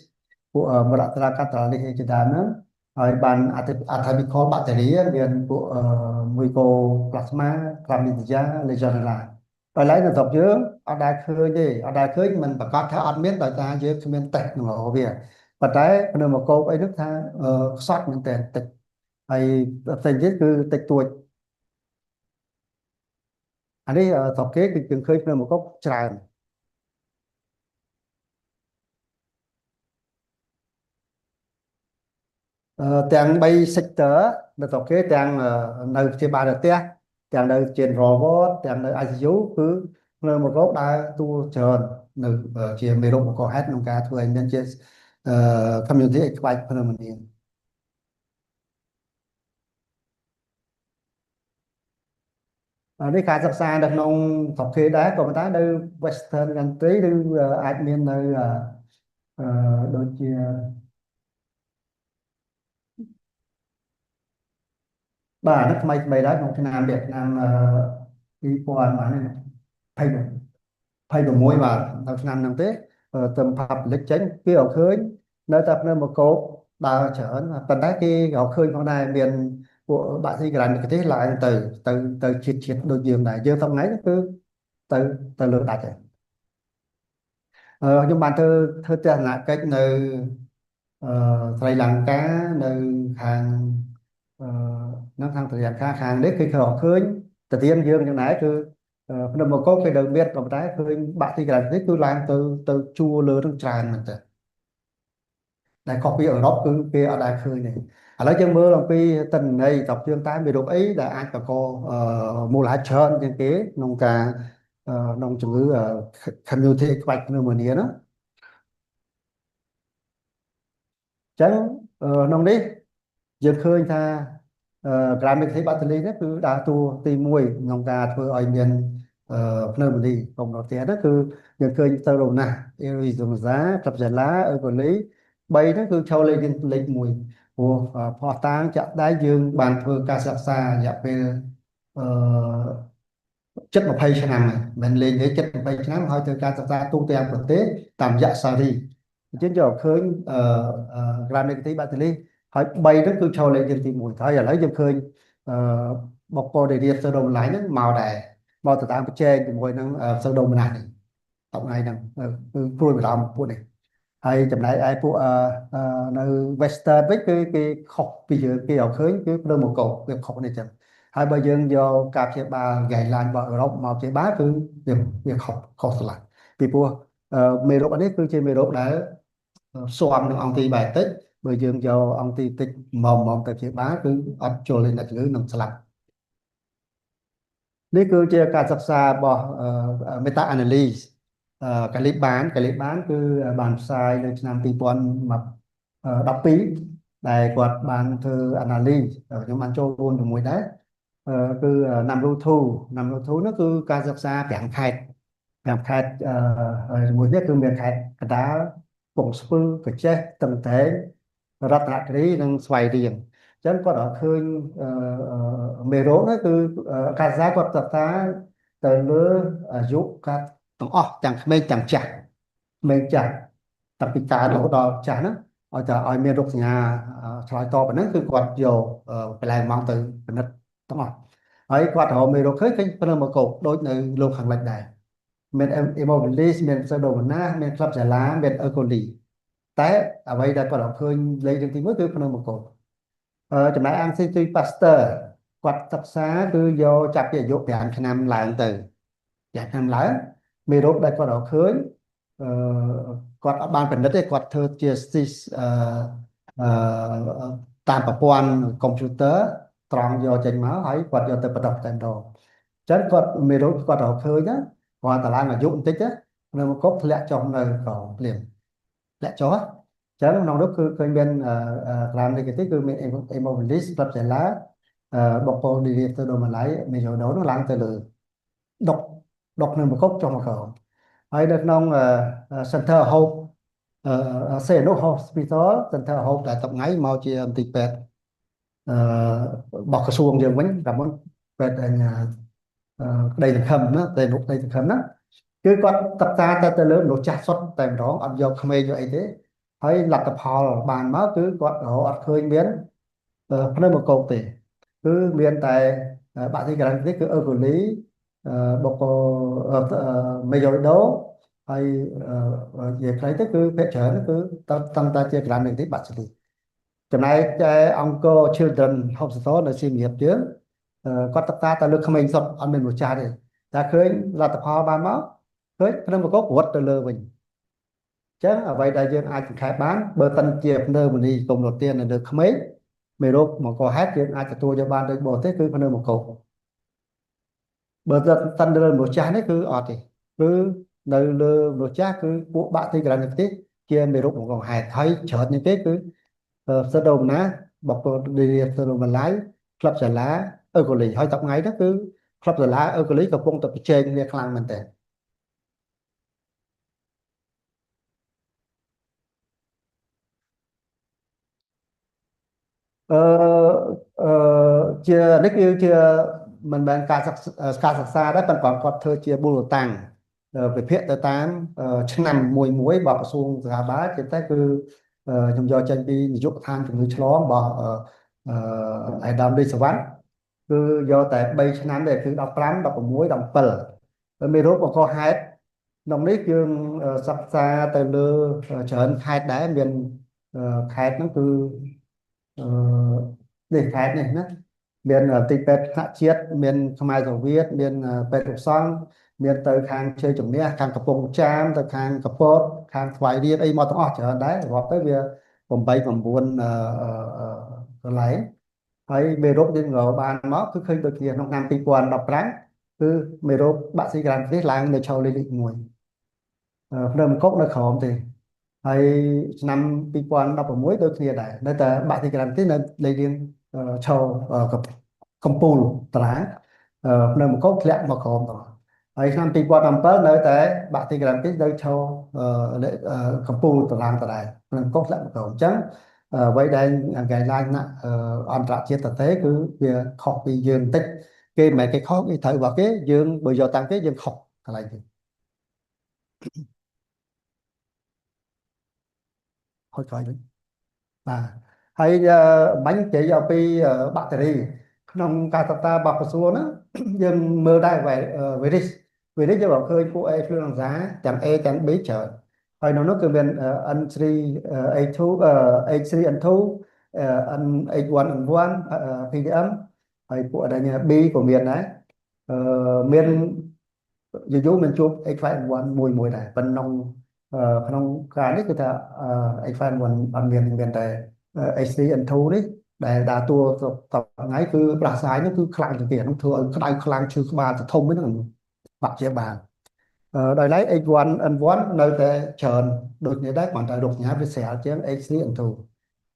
ពួក Moraxella catarrhalis ជាដើមហ្នឹងហើយបាន atypical bacteria មានពួក Mycoplasma Chlamydia Legionella ដោយឡែកនៅស្រុកយើងអត់ដែលឃើញទេអត់ដែលឃើញមិនប្រកាសថាអត់មានដោយសារយើងគ្មានតេស្តក្នុងវាប៉ុន្តែ pneumocoque អីនោះថាខ្សត់មែនតើតិចហើយផ្សេងទៀតគឺតិចតួចអានេះស្រុកគេគឺយើងឃើញ pneumocoque ច្រើនទាំង3 sector នៅស្រុកគេទាំងនៅព្យាបាលនៅផ្ទះទាំងនៅ general ward ទាំងនៅ ICU គឺ pneumocoque ដើរតួច្រើននៅជាមេរោគបង្កហេតុក្នុងការធ្វើឲ្យមានជា community acquired pneumonia នេះការសិក្សានៅក្នុងស្រុកគេដែរក៏ប៉ុន្តែនៅ Western country ឬអាចមាននៅអឺដូចជា បាទនេះថ្មីថ្មីដែរក្នុងឆ្នាំវៀតណាម2000បាទ26បាទនៅឆ្នាំហ្នឹងទេទៅ public ចេញគេឲ្យឃើញនៅតែភ្នំមកោកដើរច្រើនប៉ុន្តែគេក៏ឃើញផងដែរមានពួកបាក់ស៊ីក្រានទេសឡើងទៅទៅទៅជាតិជាតិដូចយើងដែរយើងថ្ងៃគឺទៅទៅលើដាច់ហើយខ្ញុំបានធ្វើធ្វើទស្សនកិច្ចនៅអឺស្រីលង្កានៅខាងអឺនៅខាងស្រីលង្កាខាងនេះគឺគេឃើញទៅទៀនយើងយ៉ាងដែរគឺភ្នំមកោគេនៅមានក៏ប៉ុន្តែឃើញបាក់ទីក្រាននេះគឺឡើងទៅទៅជួរលើនឹងច្រើនមែនតើដែលខុសពីអឺរ៉ុបគឺគេអត់ដែលឃើញទេឥឡូវយើងមើលអំពីតន្ន័យតបយើងតាមមេរោគអីដែលអាចបង្កមូលហេតុច្រើនជាងគេក្នុងការក្នុងជំងឺ community acquired pneumonia ណាអញ្ចឹងក្នុងនេះយើងឃើញថា gram negative bacteria នេះគឺដើរតួទី1ក្នុងការធ្វើឲ្យមាន pneumonia កុំរត់ទៀតហ្នឹងគឺយើងឃើញទៅរណាស់ Aeruginosa Klebsiella E. coli 3ហ្នឹងគឺចូលលេខលេខ1ព្រោះភស្តុតាងចាក់ដែងយើងបានធ្វើការសិក្សារយៈពេលអឺជិត20ឆ្នាំហើយមិនលេងទេជិត20ឆ្នាំហើយធ្វើការសិក្សាទូទាំងប្រទេសតាមរយៈសារីអញ្ចឹងយកឃើញអឺ gram negative bacteria ហើយ3ហ្នឹងគឺចូលលេខទី1ហើយឥឡូវយើងឃើញអឺបុគ្គលដែលរៀន pseudomonas ហ្នឹងមកដែរមកទៅតាមប្រជែងជាមួយនឹង pseudomonas នេះថ្ងៃហ្នឹងគឺព្រួយបារម្ភពួកនេះហើយចំណែកឯពួកនៅ Western វិញគឺគេខុសពីយើងគេឲ្យឃើញគឺភ្លើងមកកោវាខុសនេះចឹងហើយបើយើងយកការព្យាបាល guideline របស់អឺរ៉ុបមកព្យាបាលគឺវាខុសខុសស្រឡះពីព្រោះមេរោគនេះគឺជាមេរោគដែលស៊ាំនឹងអង់ទីបាយ៉ូទិកបើយើងយកអង់ទីតិចមកមកទៅព្យាបាលគឺអត់ចូលលេអ្នកជំងឺនឹងស្លាប់នេះគឺជាការសិក្សារបស់ meta analysis កាលីបានកាលីបានគឺបានផ្សាយនៅឆ្នាំ2012ដែលគាត់បានធ្វើ analysis ខ្ញុំបានចូលរួមជាមួយដែរគឺ NAMRU 2 NAMRU 2នោះគឺការសិក្សា5ខេត្ត5ខេត្តជាមួយនេះគឺមានខេត្តកណ្ដាលកំពង់ស្ពឺក្រចេះស្ទឹងត្រែងរតនគិរីនិងស្វាយរៀងអញ្ចឹងគាត់អត់ឃើញមេរោគនោះគឺការសិក្សាគាត់សិក្សាទៅលើអាយុកាទាំងអស់ទាំងក្មេងទាំងចាស់ក្មេងចាស់តាំងពីកើតរហូតដល់ចាស់ហ្នឹងឲ្យតែឲ្យមានរោគសញ្ញាឆ្លើយតបហ្នឹងគឺគាត់យកបន្លែម៉ង់ទៅពិនិត្យទាំងអស់ហើយគាត់រកមេរោគឃើញឃើញភ្លើងមកកោកដូចនៅលោកខាងលិចដែរមាន Haemophilus មាន Pseudomonas មាន Klebsiella មាន E. coli តែអ្វីដែលគាត់រកឃើញលេខទី1គឺភ្លើងមកកោកចំណែក Institut Pasteur គាត់សិក្សាគឺយកចាប់ពីអាយុ5ឆ្នាំឡើងទៅ5ឆ្នាំឡើងមេរោគដែលគាត់រកឃើញអឺគាត់អត់បានពិនិត្យទេគាត់ធ្វើជាអឺអឺតាមប្រព័ន្ធកុំព្យូទ័រត្រង់យកចេញមកហើយគាត់យកទៅបដិតែម្ដងអញ្ចឹងគាត់មេរោគគាត់រកឃើញណាគាត់តឡើងអាយុបន្តិចណានៅមកគប់ធ្លាក់ចុះនៅក្រោមភ្លាមធ្លាក់ចុះអញ្ចឹងក្នុងនោះគឺឃើញមាន gram negative គឺមាន Haemophilus Klebsiella Burkholderia pseudomallei មេយ៉ូដូនោះឡើងទៅលើដុកដុកនឹងប្រកបចុះមកក្រោមហើយនៅក្នុង Center Hope សេនុ Hospital Center Hope ដែលតថ្ងៃមកជាមន្ទីរពេទ្យអឺរបស់ក្រសួងយើងវិញកាលមុនពេទ្យអញក្តីសង្ឃឹមណាតែនោះក្តីសង្ឃឹមណាគឺគាត់សិក្សាតែទៅលើមនុស្សចាស់សុទ្ធតែម្ដងអត់យកក្មេងយកអីទេហើយលទ្ធផលបានមកគឺគាត់រកអត់ឃើញមានភ្នៅមកកោកទេគឺមានតែបាក់ទីក្រាននេះគឺ E. coli បុកមេយ៉ូដូហើយនិយាយខ្លីទៅគឺភាគច្រើនគឺតាំងតែជា gram negative bacteria ចំណែកឯអង្គរ Children Hospital នៅសៀមរាបយើងគាត់សិក្សាតែលើក្មេងសុទ្ធអត់មានមនុស្សចាស់ទេតែឃើញលទ្ធផលបានមកឃើញភ្នំបកករត់ទៅលើវិញអញ្ចឹងអ្វីដែលយើងអាចសង្ខេបបានបើតិនជាភ្នើមនីកុំរទាននៅលើក្មេងមេរោគមកកហេតុយើងអាចទទួលយកបានដូចបរទេសគឺភ្នើមកកបើតិនលើមនុស្សចាស់នេះគឺអត់ទេគឺនៅលើមនុស្សចាស់គឺពួកបាក់ទីក្រានទេជាមេរោគបង្កហេតុហើយច្រើនជាងគេគឺ Pseudomonas Burkholderia pseudomallei Klebsiella E. coli ហើយតថ្ងៃហ្នឹងគឺ Klebsiella E. coli កំពុងតែប្រជែងគ្នាខ្លាំងមែនទែនអឺអឺ ជានេះគឺជាមិនមែនការសិក្សាដែរប៉ុន្តែគាត់ធ្វើជាមូលតាំងវិភាគទៅតាមឆ្នាំមួយមួយរបស់ក្រសួងសុខាភិបាលជាតែគឺខ្ញុំយកចេញពីនាយកដ្ឋានជំងឺឆ្លងរបស់អេដាមលីសវណ្ណគឺយកតែ3ឆ្នាំទេគឺ15 16 17ហើយមេរោគបង្កហេតុក្នុងនេះយើងសិក្សាទៅលើច្រើនខេត្តដែរមានខេត្តហ្នឹងគឺនេះខេត្តនេះណាមានទីពេទ្យថ្នាក់ជាតិមានខ្មែរសូវៀតមានពេទ្យរុកសង្ឃមានទៅខាងជ័យជំនះខាងកំពង់ចាមទៅខាងកពតខាងស្វាយរៀងអីមកទាំងអស់ច្រើនដែររាប់ទៅវា8 9កន្លែងហើយមេរោគយើងក៏បានមកគឺឃើញដូចគ្នាក្នុងឆ្នាំ2015គឺមេរោគបាក់ស៊ីក្រាននេះឡើងនៅឈរលេខ1ភ្នំកុកនៅក្រោមទេហើយឆ្នាំ2016ដូចគ្នាដែរនៅតែបាក់ស៊ីក្រាននេះនៅលេខរៀងឈរកំពូលតារាងភ្នំកុកធ្លាក់មកក្រោមតហើយឆ្នាំ2017នៅតែបាក់ទីក្រាននេះនៅឈរកំពូលតារាងដដែលភ្នំកុកធ្លាក់មកក្រោមអញ្ចឹងអ្វីដែល guideline ណាអន្តរជាតិតទេគឺវាខុសពីយើងបន្តិចគេមិនមែនគេខុសគេត្រូវរបស់គេយើងបើយកតាមគេយើងខុសកន្លែងនេះហុចក្រោយវិញបាទហើយបាញ់និយាយអំពីបាក់តេរីក្នុងការសិក្សារបស់ក្រសួងហ្នឹងយើងមើលដែរវីរុសវីរុសយើងក៏ឃើញពួក influenza ទាំង A ទាំង B ច្រើនហើយនៅនោះគឺមាន N3 A2 H3N2 N H1N1 PDM ហើយពួកដែល B ក៏មានដែរអឺមានយូរយូរមានជួប H5N1 មួយមួយដែរប៉ុន្តែក្នុងការនេះគឺថា H5N1 អត់មានមានតែ H3N2 នេះដែលដើរតួតថ្ងៃគឺផ្ដាសាយនោះគឺខ្លាំងជាងគេនោះធ្វើឲ្យក្តៅខ្លាំងឈឺក្បាលទៅធំហ្នឹងបាក់ជាបានដោយឡែក H1N1 នៅតែច្រើនដូចនេះដែរគ្រាន់តែរោគសញ្ញាវាស្រាលជាង H3N2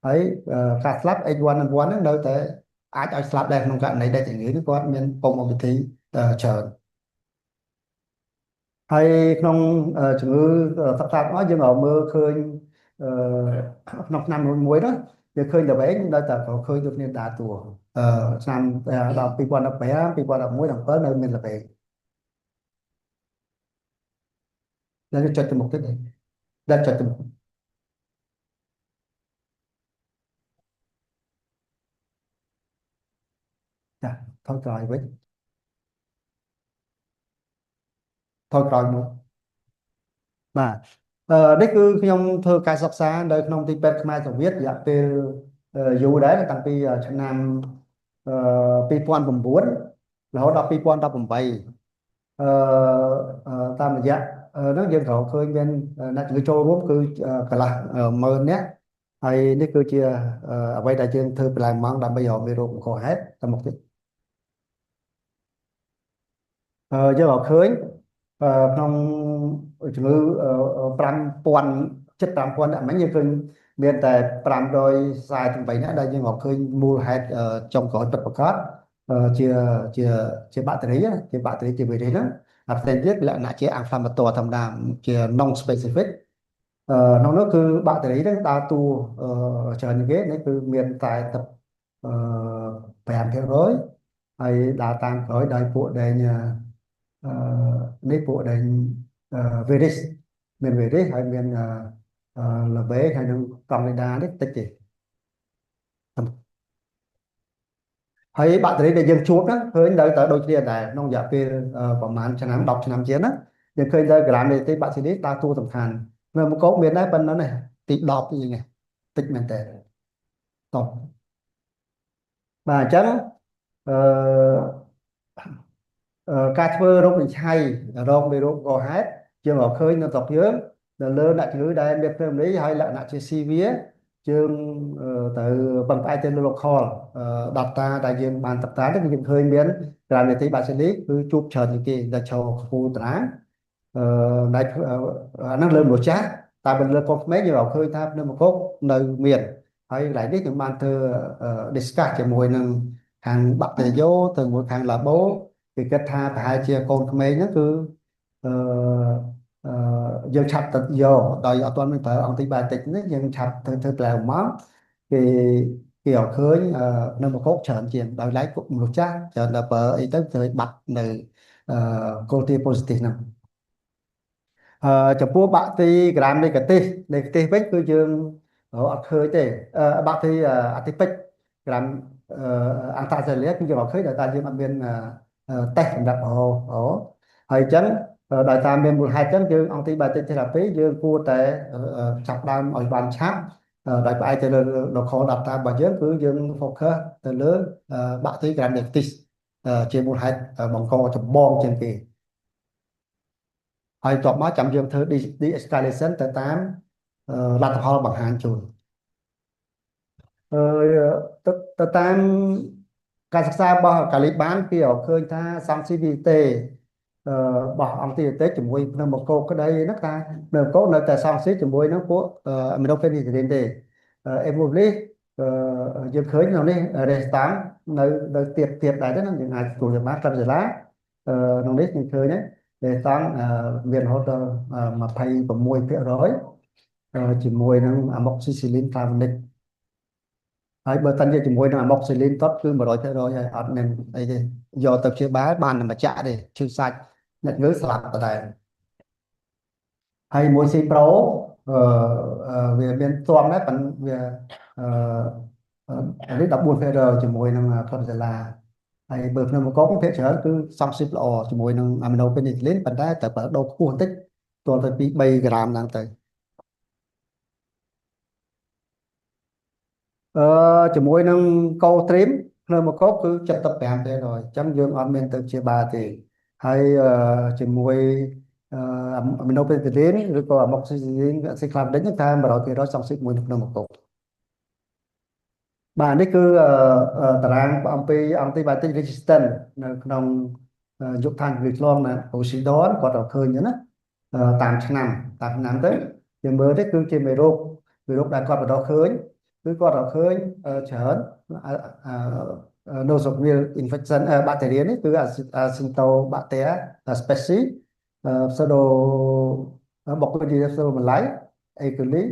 ហើយការស្លាប់ H1N1 ហ្នឹងនៅតែអាចឲ្យស្លាប់ដែរក្នុងករណីដែលជំងឺនេះគាត់មាន comorbidity ច្រើនហើយក្នុងជំងឺសិក្សាមកយើងក៏មើលឃើញក្នុងឆ្នាំមួយមួយនោះយើងឃើញល្វែងនៅតែក៏ឃើញដូចគ្នាដើរតួឆ្នាំដល់2015 2011 17នៅមានល្វែងแล้วចុចទៅមុខទៀតដែលចុចទៅមុខចាថយក្រោយវិញថយក្រោយមួយបាទនេះគឺខ្ញុំធ្វើការសិក្សានៅក្នុងទីពេទ្យខ្មែរសូវៀតរយៈពេលយូរដែរតាំងពីឆ្នាំ2009រហូតដល់2018អឺតាមរយៈហ្នឹងយើងត្រូវឃើញមានអ្នកជំងឺចូលរួមគឺកន្លះម៉ឺននាក់ហើយនេះគឺជាអ្វីដែលយើងធ្វើបន្លែម៉ង់ដើម្បីរកមេរោគបង្កហេតុទៅមុខទៀតយើងក៏ឃើញក្នុងជំងឺ5000ជិត5000អ្នកមិញយើងឃើញមានតែ548នាក់ដែលយើងក៏ឃើញមូលហេតុចុងក្រោយពិតប្រាកដជាជាជាបាក់តេរីជាបាក់តេរីជាវីរុសហ្នឹងហើយផ្សេងទៀតលក្ខណៈជា inflammatoire ធម្មតាជា non specific ក្នុងនោះគឺបាក់តេរីហ្នឹងដើរតួច្រើនជាងគេនេះគឺមានតែទឹក5%ហើយដើរតាមក្រោយដោយពួកដែលនេះពួកដែលវីរុសមានវីរុសហើយមានល្បេហើយនឹងកង់លីដានេះតិចទេហើយបាក់តេរីដែលយើងជួបហ្នឹងឃើញនៅតែដូចគ្នាដែរក្នុងរយៈពេលប្រហែលឆ្នាំ10ឆ្នាំជាងណាយើងឃើញទៅgram negative bacilli ដើរតួសំខាន់នៅមកកោមានដែរប៉ុណ្ណឹងនេះទី10នេះតិចមែនតើតបបាទអញ្ចឹងអឺការធ្វើរោគវិនិច្ឆ័យរោគមេរោគកហេតុយើងក៏ឃើញនៅស្រុកយើងនៅលើអ្នកជំងឺដែលមានភ្លើងនេះហើយលក្ខណៈជា severe យើងត្រូវពឹងផ្អែកទៅលើ local data ដែលយើងបានសិក្សាទៅយើងឃើញមាន gram negative bacilli គឺជួបច្រើនជាងគេដែលឈរខ្ពូលតារាងអឺដែលអាហ្នឹងលើមនុស្សចាស់តែបើលើកូនក្មេងយើងក៏ឃើញថានៅមកកនៅមានហើយកន្លែងនេះខ្ញុំបានធ្វើ discuss ជាមួយនឹងខាងបាក់តេរីយ៉ូទៅមួយខាងឡាបូគេគិតថាប្រហែលជាកូនក្មេងហ្នឹងគឺអឺយើងឆាប់ទៅយកដោយអត់ទាន់មានប្រើអង់ទីបាយ៉ូទិកនេះយើងឆាប់ធ្វើធ្វើប្លែមកគេគេ គេឲ្យឃើញនៅមកកច្រើនជាងដោយឡែកមនុស្សចាស់ច្រើនដល់បើអីទៅទៅបាត់នៅគោលទា positive ហ្នឹងអឺចំពោះបាក់ទីក្រាមនេកាទីនេកាទីវិញគឺយើងអត់ឃើញទេបាក់ទីអតិពិកក្រាមអន្តរសេលាគឺយើងអត់ឃើញដោយតែយើងអត់មានតេស្តសម្រាប់អូហើយអញ្ចឹងដោយតាមមានមូលហេតុអញ្ចឹងយើងអង់ទីបាយតិកថេរ៉ាពីយើងគួរតែចាប់ដើមឲ្យបានឆាប់ដោយផ្អែកទៅលើ local data របស់យើងគឺយើង focus ទៅលើបាក់ទីក្រាមនេកាទីជាមូលហេតុបង្កចម្បងជាងគេហើយបន្ទាប់មកចាំយើងធ្វើ de-escalation ទៅតាមលទ្ធផលបង្ហាញជូនអឺទៅតាមការសិក្សារបស់កាលីបានគេរកឃើញថា sensitivity របស់ antibiotic ជាមួយភ្នំកោក្តីហ្នឹងថាភ្នំកោនៅតែ sensitive ជាមួយនឹងពួក aminopenicillin ទេ Haemophilus យើងឃើញក្នុងនេះ resistant នៅនៅទៀតទៀតដែរទេណាយើងអាចទទួលយកបាន Klebsiella ក្នុងនេះយើងឃើញ resistant មានរហូតដល់26%ជាមួយនឹង amoxicillin clavulanic ហើយបើតាន់ជាជាមួយនឹង amoxicillin តតគឺ100%ហើយអត់មានអីទេយកទៅព្យាបាលបានតែមួយចាក់ទេឈឺសាច់អ្នកងើស្លាប់ដដែលហើយមួយ Cipro អឺវាមានទ្រាំដែរប៉ុន្តែវាអឺនេះ14%ជាមួយនឹង Klebsiella ហើយបើភ្នំកងភាគច្រើនគឺសំស៊ីបល្អជាមួយនឹង aminopenicillin ប៉ុន្តែត្រូវប្រើដូសខ្ពស់បន្តិចទាល់ទៅពី3ក្រាមឡើងទៅអឺជាមួយនឹងកូទ្រីមភ្នំកគឺ75%អញ្ចឹងយើងអត់មានទៅព្យាបាលទេហើយជាមួយ aminopenicillin ឬក៏ amoxicillin aceclofenac ថា100%សង្ស៊ីបមួយនឹងភ្នំកបាទនេះគឺតារាងអំពី antibiotic resistant នៅក្នុងយុគឋានជំងឺឆ្លងណា Poseidon គាត់ក៏ឃើញណាតាមឆ្នាំតាមឆ្នាំទៅយើងមើលទៅគឺជាមេរោគមេរោគដែលគាត់បន្តឃើញគឺគាត់រកឃើញច្រើន nosocomial infection bacteria នេះគឺ Acinetobacter species pseudo Burkholderia pseudomallei E. coli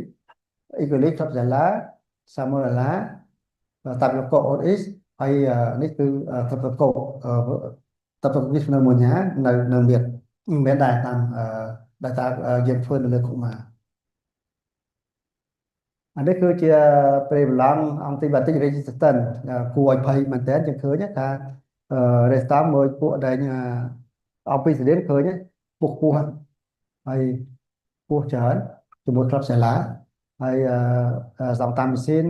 E. coli Klebsiella Salmonella Staphylococcus aureus ហើយនេះគឺ Streptococcus pneumonia នៅនៅមានមានដែរតាមដែលតាមយើងធ្វើនៅលើកុមារអានេះគឺជា prevalence antibiotic resistant គួរឲ្យភ័យមែនតើយើងឃើញថា resistant មួយពួកដែល ampicillin ឃើញពុះពោះហើយពោះច្រើនជាមួយ Klebsiella ហើយ gentamicin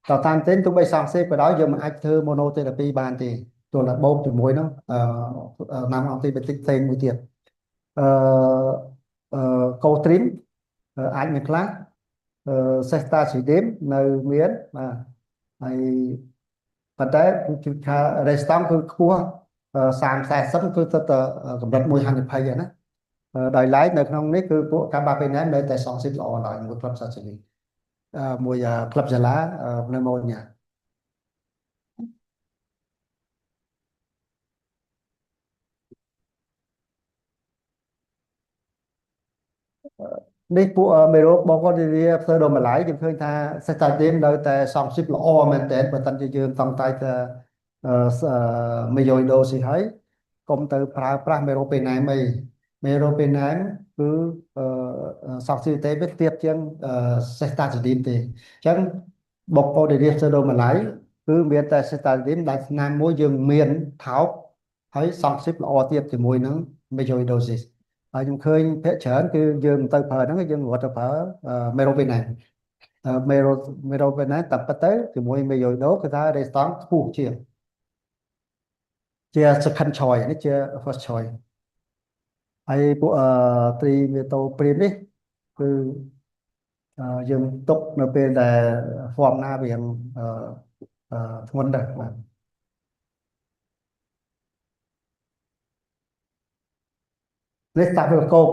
តតាមទេទោះបីសង្សេក៏ដោយយើងមិនអាចធ្វើ monotherapy បានទេទោះតែបូកជាមួយនឹងណាំ antibiotic ផ្សេងមួយទៀតអឺកូទ្រីមអាចមានខ្លះ ceftazidime នៅមានបាទហើយប៉ុន្តែគឺថា resistant គឺខ្ពស់30 40គឺទៅតែកម្រិតមួយហានិភ័យណាដោយឡែកនៅក្នុងនេះគឺពួក carbapenem នៅតែ sensitive ល្អឡើយមួយ cloxacillin មួយ Klebsiella pneumonia នេះពួកមេរោគបងគាត់វា pseudomallei យើងឃើញថា ceftazidime នៅតែ sensitive ល្អមែនតើបើតាន់ជាយើងតង់តែទៅ melioidosis ហើយកុំទៅប្រើប្រាស់ meropenem អី meropenem គឺ sensitivity វាទាបជាង ceftazidime ទេអញ្ចឹង Burkholderia pseudomallei គឺមានតែ ceftazidime ដែលថ្នាំមួយយើងមានថោកហើយ sensitive ល្អទៀតជាមួយនឹង melioidosis ហើយខ្ញុំឃើញភាគច្រើនគឺយើងទៅប្រើហ្នឹងយើងរត់ទៅប្រើ meropenem meropenem តែពិតទៅជាមួយ melioido គឺថា resistance ខ្ពស់ជាងជា second choice នេះជា first choice ហើយពួក trimethoprim នេះគឺយើងទុកនៅពេលដែល form ណាវាធ្ងន់ដែរបាទនេះ Staphylococcus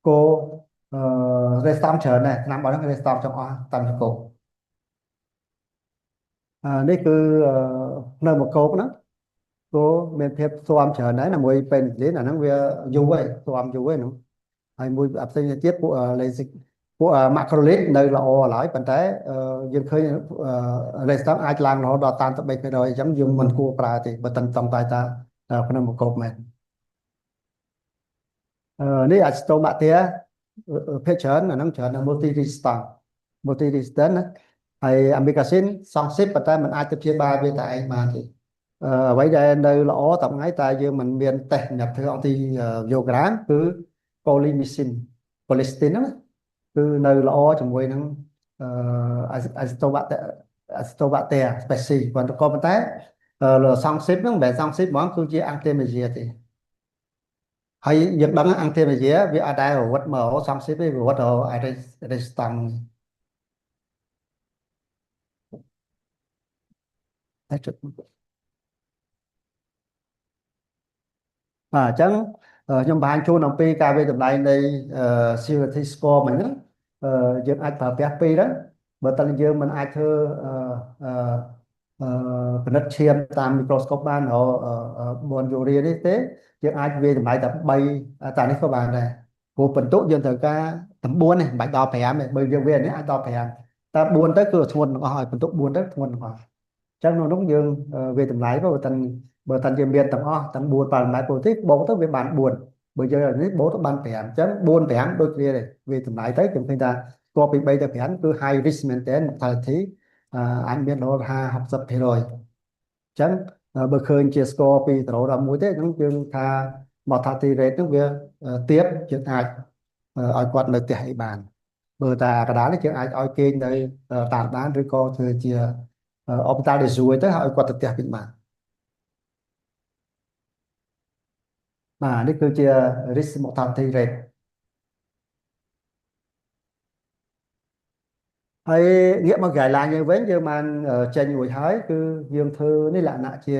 គោអឺ resistant ច្រើនដែរថ្នាំរបស់ហ្នឹង resistant ចង់អស់ Staphylococcus នេះគឺនៅមកកោកហ្នឹងគោមានភាពស៊ាំច្រើនដែរណាមួយ penicillin អាហ្នឹងវាយូរហើយស៊ាំយូរហើយនោះហើយមួយផ្សេងទៀតពួក lesic ពួក macrolide នៅល្អឡើយប៉ុន្តែយើងឃើញ resistance អាចឡើងរហូតដល់តាមទៅ3%អញ្ចឹងយើងមិនគួរប្រើទេបើតិនតង់តែតា pneumococc មែននេះ Acetobacter ភាគច្រើនអាហ្នឹងច្រើននៅ multi resistant multi resistant ណាហើយ amikacin សងសិបប៉ុន្តែมันអាចទៅព្យាបាលវាតែឯងបានទេអ្វីដែលនៅល្អតថ្ងៃតែយើងមិនមានតេស្តសម្រាប់ធ្វើ antibiogram គឺ polymyxin colistin ហ្នឹងគឺនៅល្អជាមួយនឹង Acetobacter Acetobacter species ប៉ុន្តែក៏ប៉ុន្តែសងសិបហ្នឹងមិនមែនសងសិបហ្មងគឺជា intermédiaire ទេហើយយើងដឹង intermédiaire វាអត់ដែលរត់មករកសងសិបទេវារត់រក resistant តែចុចបាទអញ្ចឹងខ្ញុំបង្ហាញជូនអំពីការវាយតម្លៃនៃ severity score មិញហ្នឹងយើងអាចប្រើប្រាស់ពីរហ្នឹងបើតើយើងមិនអាចធ្វើអឺពិនិត្យឈាមតាម microscope បានរក borrelia នេះទេយើងអាចវាយតម្លៃតែ3តានេះក៏បានដែរព្រោះបន្ទុកយើងត្រូវការ9នេះមិនបាច់ដល់5ទេបើយើងវានេះអាចដល់5តែ4ទៅគឺធ្ងន់ទាំងអស់ហើយបន្ទុក4ទៅធ្ងន់ទាំងអស់អញ្ចឹងនៅនោះយើងវាយតម្លៃបើតាន់យើងមានទាំងអស់ទាំង4ប៉ារ៉ាម៉ែត្រ positive បូកទៅវាបាន4បើយើងនេះបូកទៅបាន5អញ្ចឹង4 5ដូចគ្នាទេវាតម្លៃទៅខ្ញុំឃើញថាស្គាល់ពី3ទៅ5គឺ high risk មែនទែន mortality អាចមានរហូត50 60%អញ្ចឹងបើឃើញជា score ពី0ដល់1ទេហ្នឹងយើងថា mortality rate ហ្នឹងវាទាបយើងអាចឲ្យគាត់នៅផ្ទះអីបានបើតាកដាលនេះយើងអាចឲ្យគេងនៅតាមដានឬក៏ធ្វើជា hôpital de jour ទៅឲ្យគាត់ទៅផ្ទះវិញបានបាទនេះគឺជា risk mortality rate ហើយងាកមក guideline យើងវិញយើងបានចេញរួចហើយគឺយើងធ្វើនេះលក្ខណៈជា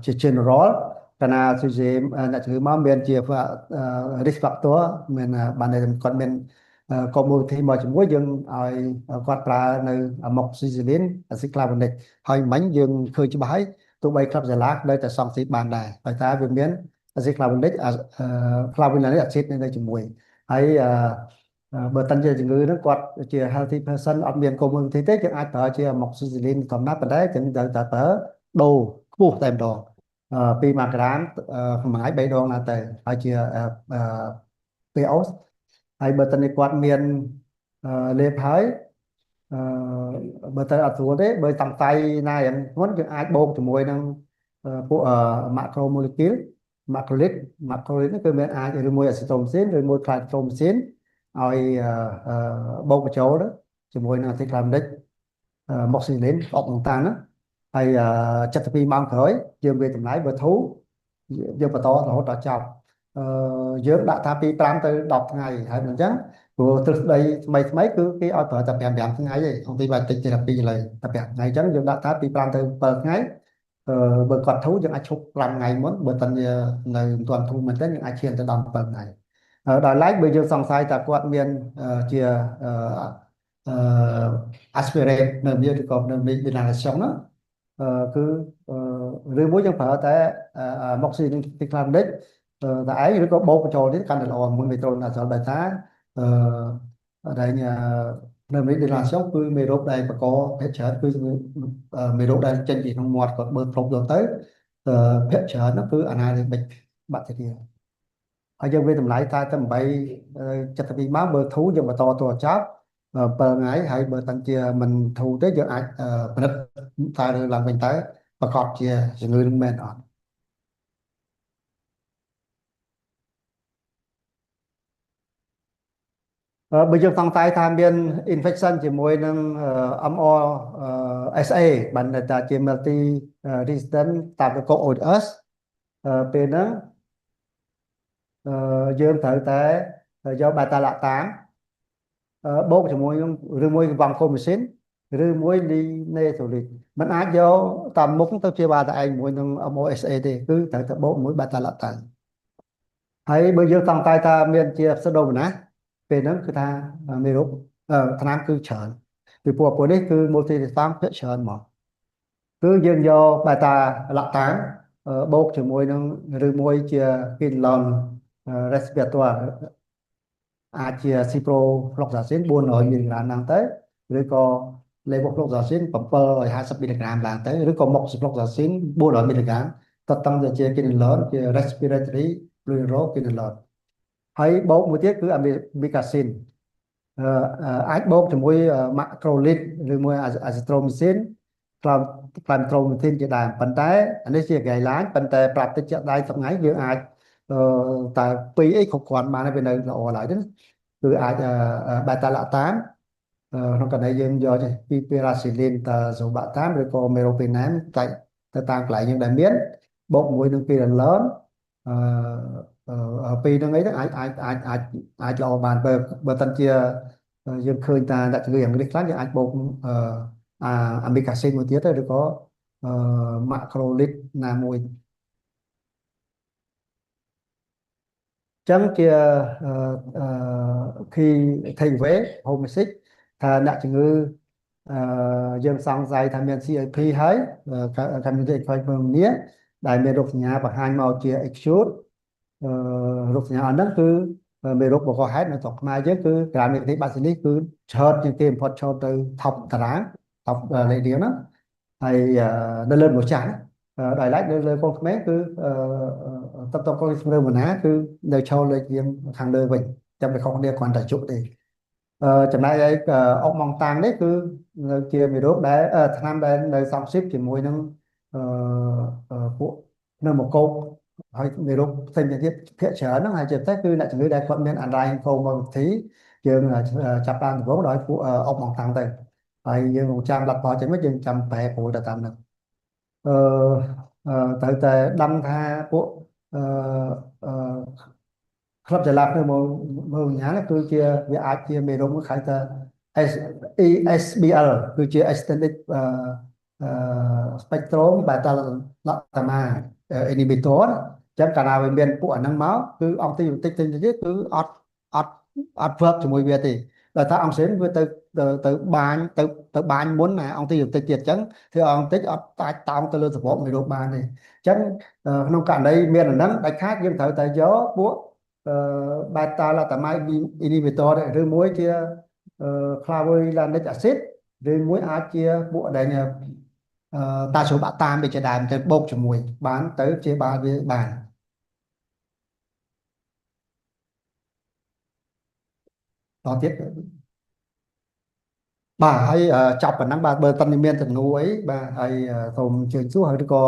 ជា general កាលណា sujet អ្នកជំងឺមកមានជា risk factor មានបានន័យថាគាត់មាន comorbidity មកជាមួយយើងឲ្យគាត់ប្រើនៅ amoxicillin acid clavulanic ហើយមិញយើងឃើញច្បាស់ហើយទោះបី Klebsiella នៅតែសងស៊ីបានដែរដោយសារវាមាន acid clavulanic clavulanic acid នៅជាមួយហើយបើតាន់ជាជំងឺហ្នឹងគាត់ជា healthy person អត់មាន comorbidity ទេយើងអាចប្រើជា amoxicillin ធម្មតាប៉ុន្តែយើងត្រូវតែប្រើដូសខ្ពស់តែម្ដងពី1ក្រាមមួយថ្ងៃ3ដងណាទៅហើយជា PO ហើយបើតាន់គាត់មានលេបហើយបើទៅអត់ស្រួលទេបើតង់តៃណាយ៉ាងធ្ងន់យើងអាចបូកជាមួយនឹងពួក macromolecule macrolide macrolide នេះគឺមានអាចឬមួយ azithromycin ឬមួយ clarithromycin ឲ្យបូកបញ្ចូលទៅជាមួយនឹង aceclofenac amoxicillin អុកតាណាហើយ72ម៉ោងក្រោយយើងវាតម្លៃបើធូរយើងបន្តរហូតដល់ចប់យើងដាក់ថាពី5ទៅ10ថ្ងៃហើយមិនអញ្ចឹងព្រោះទ្រឹស្ដីថ្មីថ្មីគឺគេឲ្យប្រើតែ5 5ថ្ងៃទេ antibiotic therapy ឡើយតែ5ថ្ងៃអញ្ចឹងយើងដាក់ថាពី5ទៅ7ថ្ងៃអឺបើគាត់ធូរយើងអាចឈប់5ថ្ងៃមុនបើតាន់នៅមិនទាន់ធូរមែនទេយើងអាចឈានទៅដល់7ថ្ងៃដោយឡែកបើយើងសង្ស័យថាគាត់មានជាអឺ aspirate pneumonia ឬក៏ pneumonic ventilation ណាគឺឬមួយយើងប្រើតែ amoxicillin clavulanic តែឯងឬក៏បូកបញ្ចូលនេះកាន់តែល្អមួយ metronidazole ដោយថាអឺដែល pneumonic ventilation គឺមេរោគដែលបង្កភាគច្រើនគឺមេរោគដែលចេញពីក្នុងមាត់គាត់បឺតផ្លុបយកទៅភាគច្រើននោះគឺ anaerobic bacteria ហើយយើងវាតម្លៃតែតែ8 72ម៉ោងបើធូរយើងបន្តតចប់7ថ្ងៃហើយបើតាំងជាមិនធូរទេយើងអាចពិនិត្យតើឡើងវិញតើប្រកបជាជំងឺនឹងមែនអត់បើយើងសង្ស័យថាមាន infection ជាមួយនឹង MRSA បានថាជា multi resistant Staphylococcus aureus ពេលហ្នឹងយើងត្រូវតែយក beta lactam បូកជាមួយនឹងឬមួយ vancomycin ឬមួយ linezolid มันអាចយកតាមមុខទៅព្យាបាលតែឯងមួយនឹង MRSA ទេគឺត្រូវតែបូកមួយ beta lactam ហើយបើយើងសង្ស័យថាមានជា pseudomonas ពេលហ្នឹងគឺថាមេរោគថ្នាំគឺច្រើនពីព្រោះពួកនេះគឺ multi resistant ភាគច្រើនមកគឺយើងយក beta lactam បូកជាមួយនឹងឬមួយជា quinolone respiratoire អាចជា ciprofloxacin 400មីលីក្រាមឡើងទៅឬក៏ levofloxacin 750មីលីក្រាមឡើងទៅឬក៏ moxifloxacin 400មីលីក្រាមតតឹងទៅជា quinolone ជា respiratory fluoroquinolone ហើយបូកមួយទៀតគឺ amikacin អាចបូកជាមួយ macrolide ឬមួយ azithromycin clarithromycin ជាដើមប៉ុន្តែអានេះជា guideline ប៉ុន្តែ practice ជាក់ដៃថ្ងៃយើងអាចតើពីរអីគ្រប់គ្រាន់បានហើយវានៅល្អឡើយទេណាគឺអាច beta lactam ក្នុងករណីយើងយកចេះពី penicillin tazobactam ឬក៏ meropenem តែទៅតាមកន្លែងយើងដែលមានបូកមួយនឹង quinolone អឺពីរហ្នឹងអីទៅអាចអាចអាចអាចអាចល្អបានបើបើតាន់ជាយើងឃើញតាអ្នកជំងឺយ៉ាងនេះខ្លះយើងអាចបូកអា amikacin មួយទៀតឬក៏ macrolide ណាមួយចឹងជាអឺ key takeaway home message ថាអ្នកជំងឺអឺយើងសង្ស័យថាមាន CAP ហើយ community acquired pneumonia ដែលមានរោគសញ្ញាបង្ហាញមកជា acute អឺរោគសញ្ញាអស់ហ្នឹងគឺមេរោគបង្កហេតុនៅស្រុកខ្មែរយើងគឺgram negative bacilli គឺច្រើនជាងគេបំផុតចូលទៅ top តារាង top លេខរៀងហ្នឹងហើយនៅលើមនុស្សចាស់ណាដោយឡែកនៅលើកូនក្មេងគឺតបតកូនស្មៅមណាគឺនៅឈរលេខរៀងខាងលើវិញចាំវាខុសគ្នាគ្រាន់តែជក់ទេចំណែកឯអុកម៉ង់តាំងនេះគឺនៅជាមេរោគដែលថ្នាំដែលនៅសំស៊ីបជាមួយនឹងអឺពួកនៅមកកោកហើយមេរោគផ្សេងទៀតភាគច្រើនហ្នឹងហើយជាពិសេសគឺអ្នកជំងឺដែលគាត់មាន underlying comorbidity យើងចាប់តាមដំបូងដោយពួកអុកម៉ង់តាំងទៅហើយយើងរងចាំលទ្ធផលចេញមកយើងចាំប្រែប្រួលទៅតាមហ្នឹងអឺត្រូវតែដឹងថាពួកអឺអឺក្លឹបចលានៅមកមើលញ៉ាំគឺជាវាអាចជាមេរោគមួយហៅថា ESBL គឺជា extended spectrum beta lactamase inhibitor អញ្ចឹងកាលណាវាមានពួកអាហ្នឹងមកគឺអង់ទីបតិចផ្សេងទៀតគឺអត់អត់អត់ work ជាមួយវាទេដោយថាអង់ស៊ីនវាទៅទៅបាញទៅទៅបាញមុនណាអង់ទីបតិចទៀតអញ្ចឹងធ្វើអង់តិចអត់អាចតោងទៅលើសបកមេរោគបានទេអញ្ចឹងក្នុងករណីមានអាហ្នឹងដាច់ខាតយើងត្រូវតែយកពួក beta lactamase inhibitor ឬមួយជា clavulanic acid ឬមួយអាចជាពួកដែល tazobactam ដូចជាដើមទៅបូកជាមួយបានទៅព្យាបាលវាបានតទៀតបាទហើយចប់ប៉ុណ្ណឹងបាទបើតើមានទំនួលអីបាទហើយសូមអញ្ជើញសួរហើយឬក៏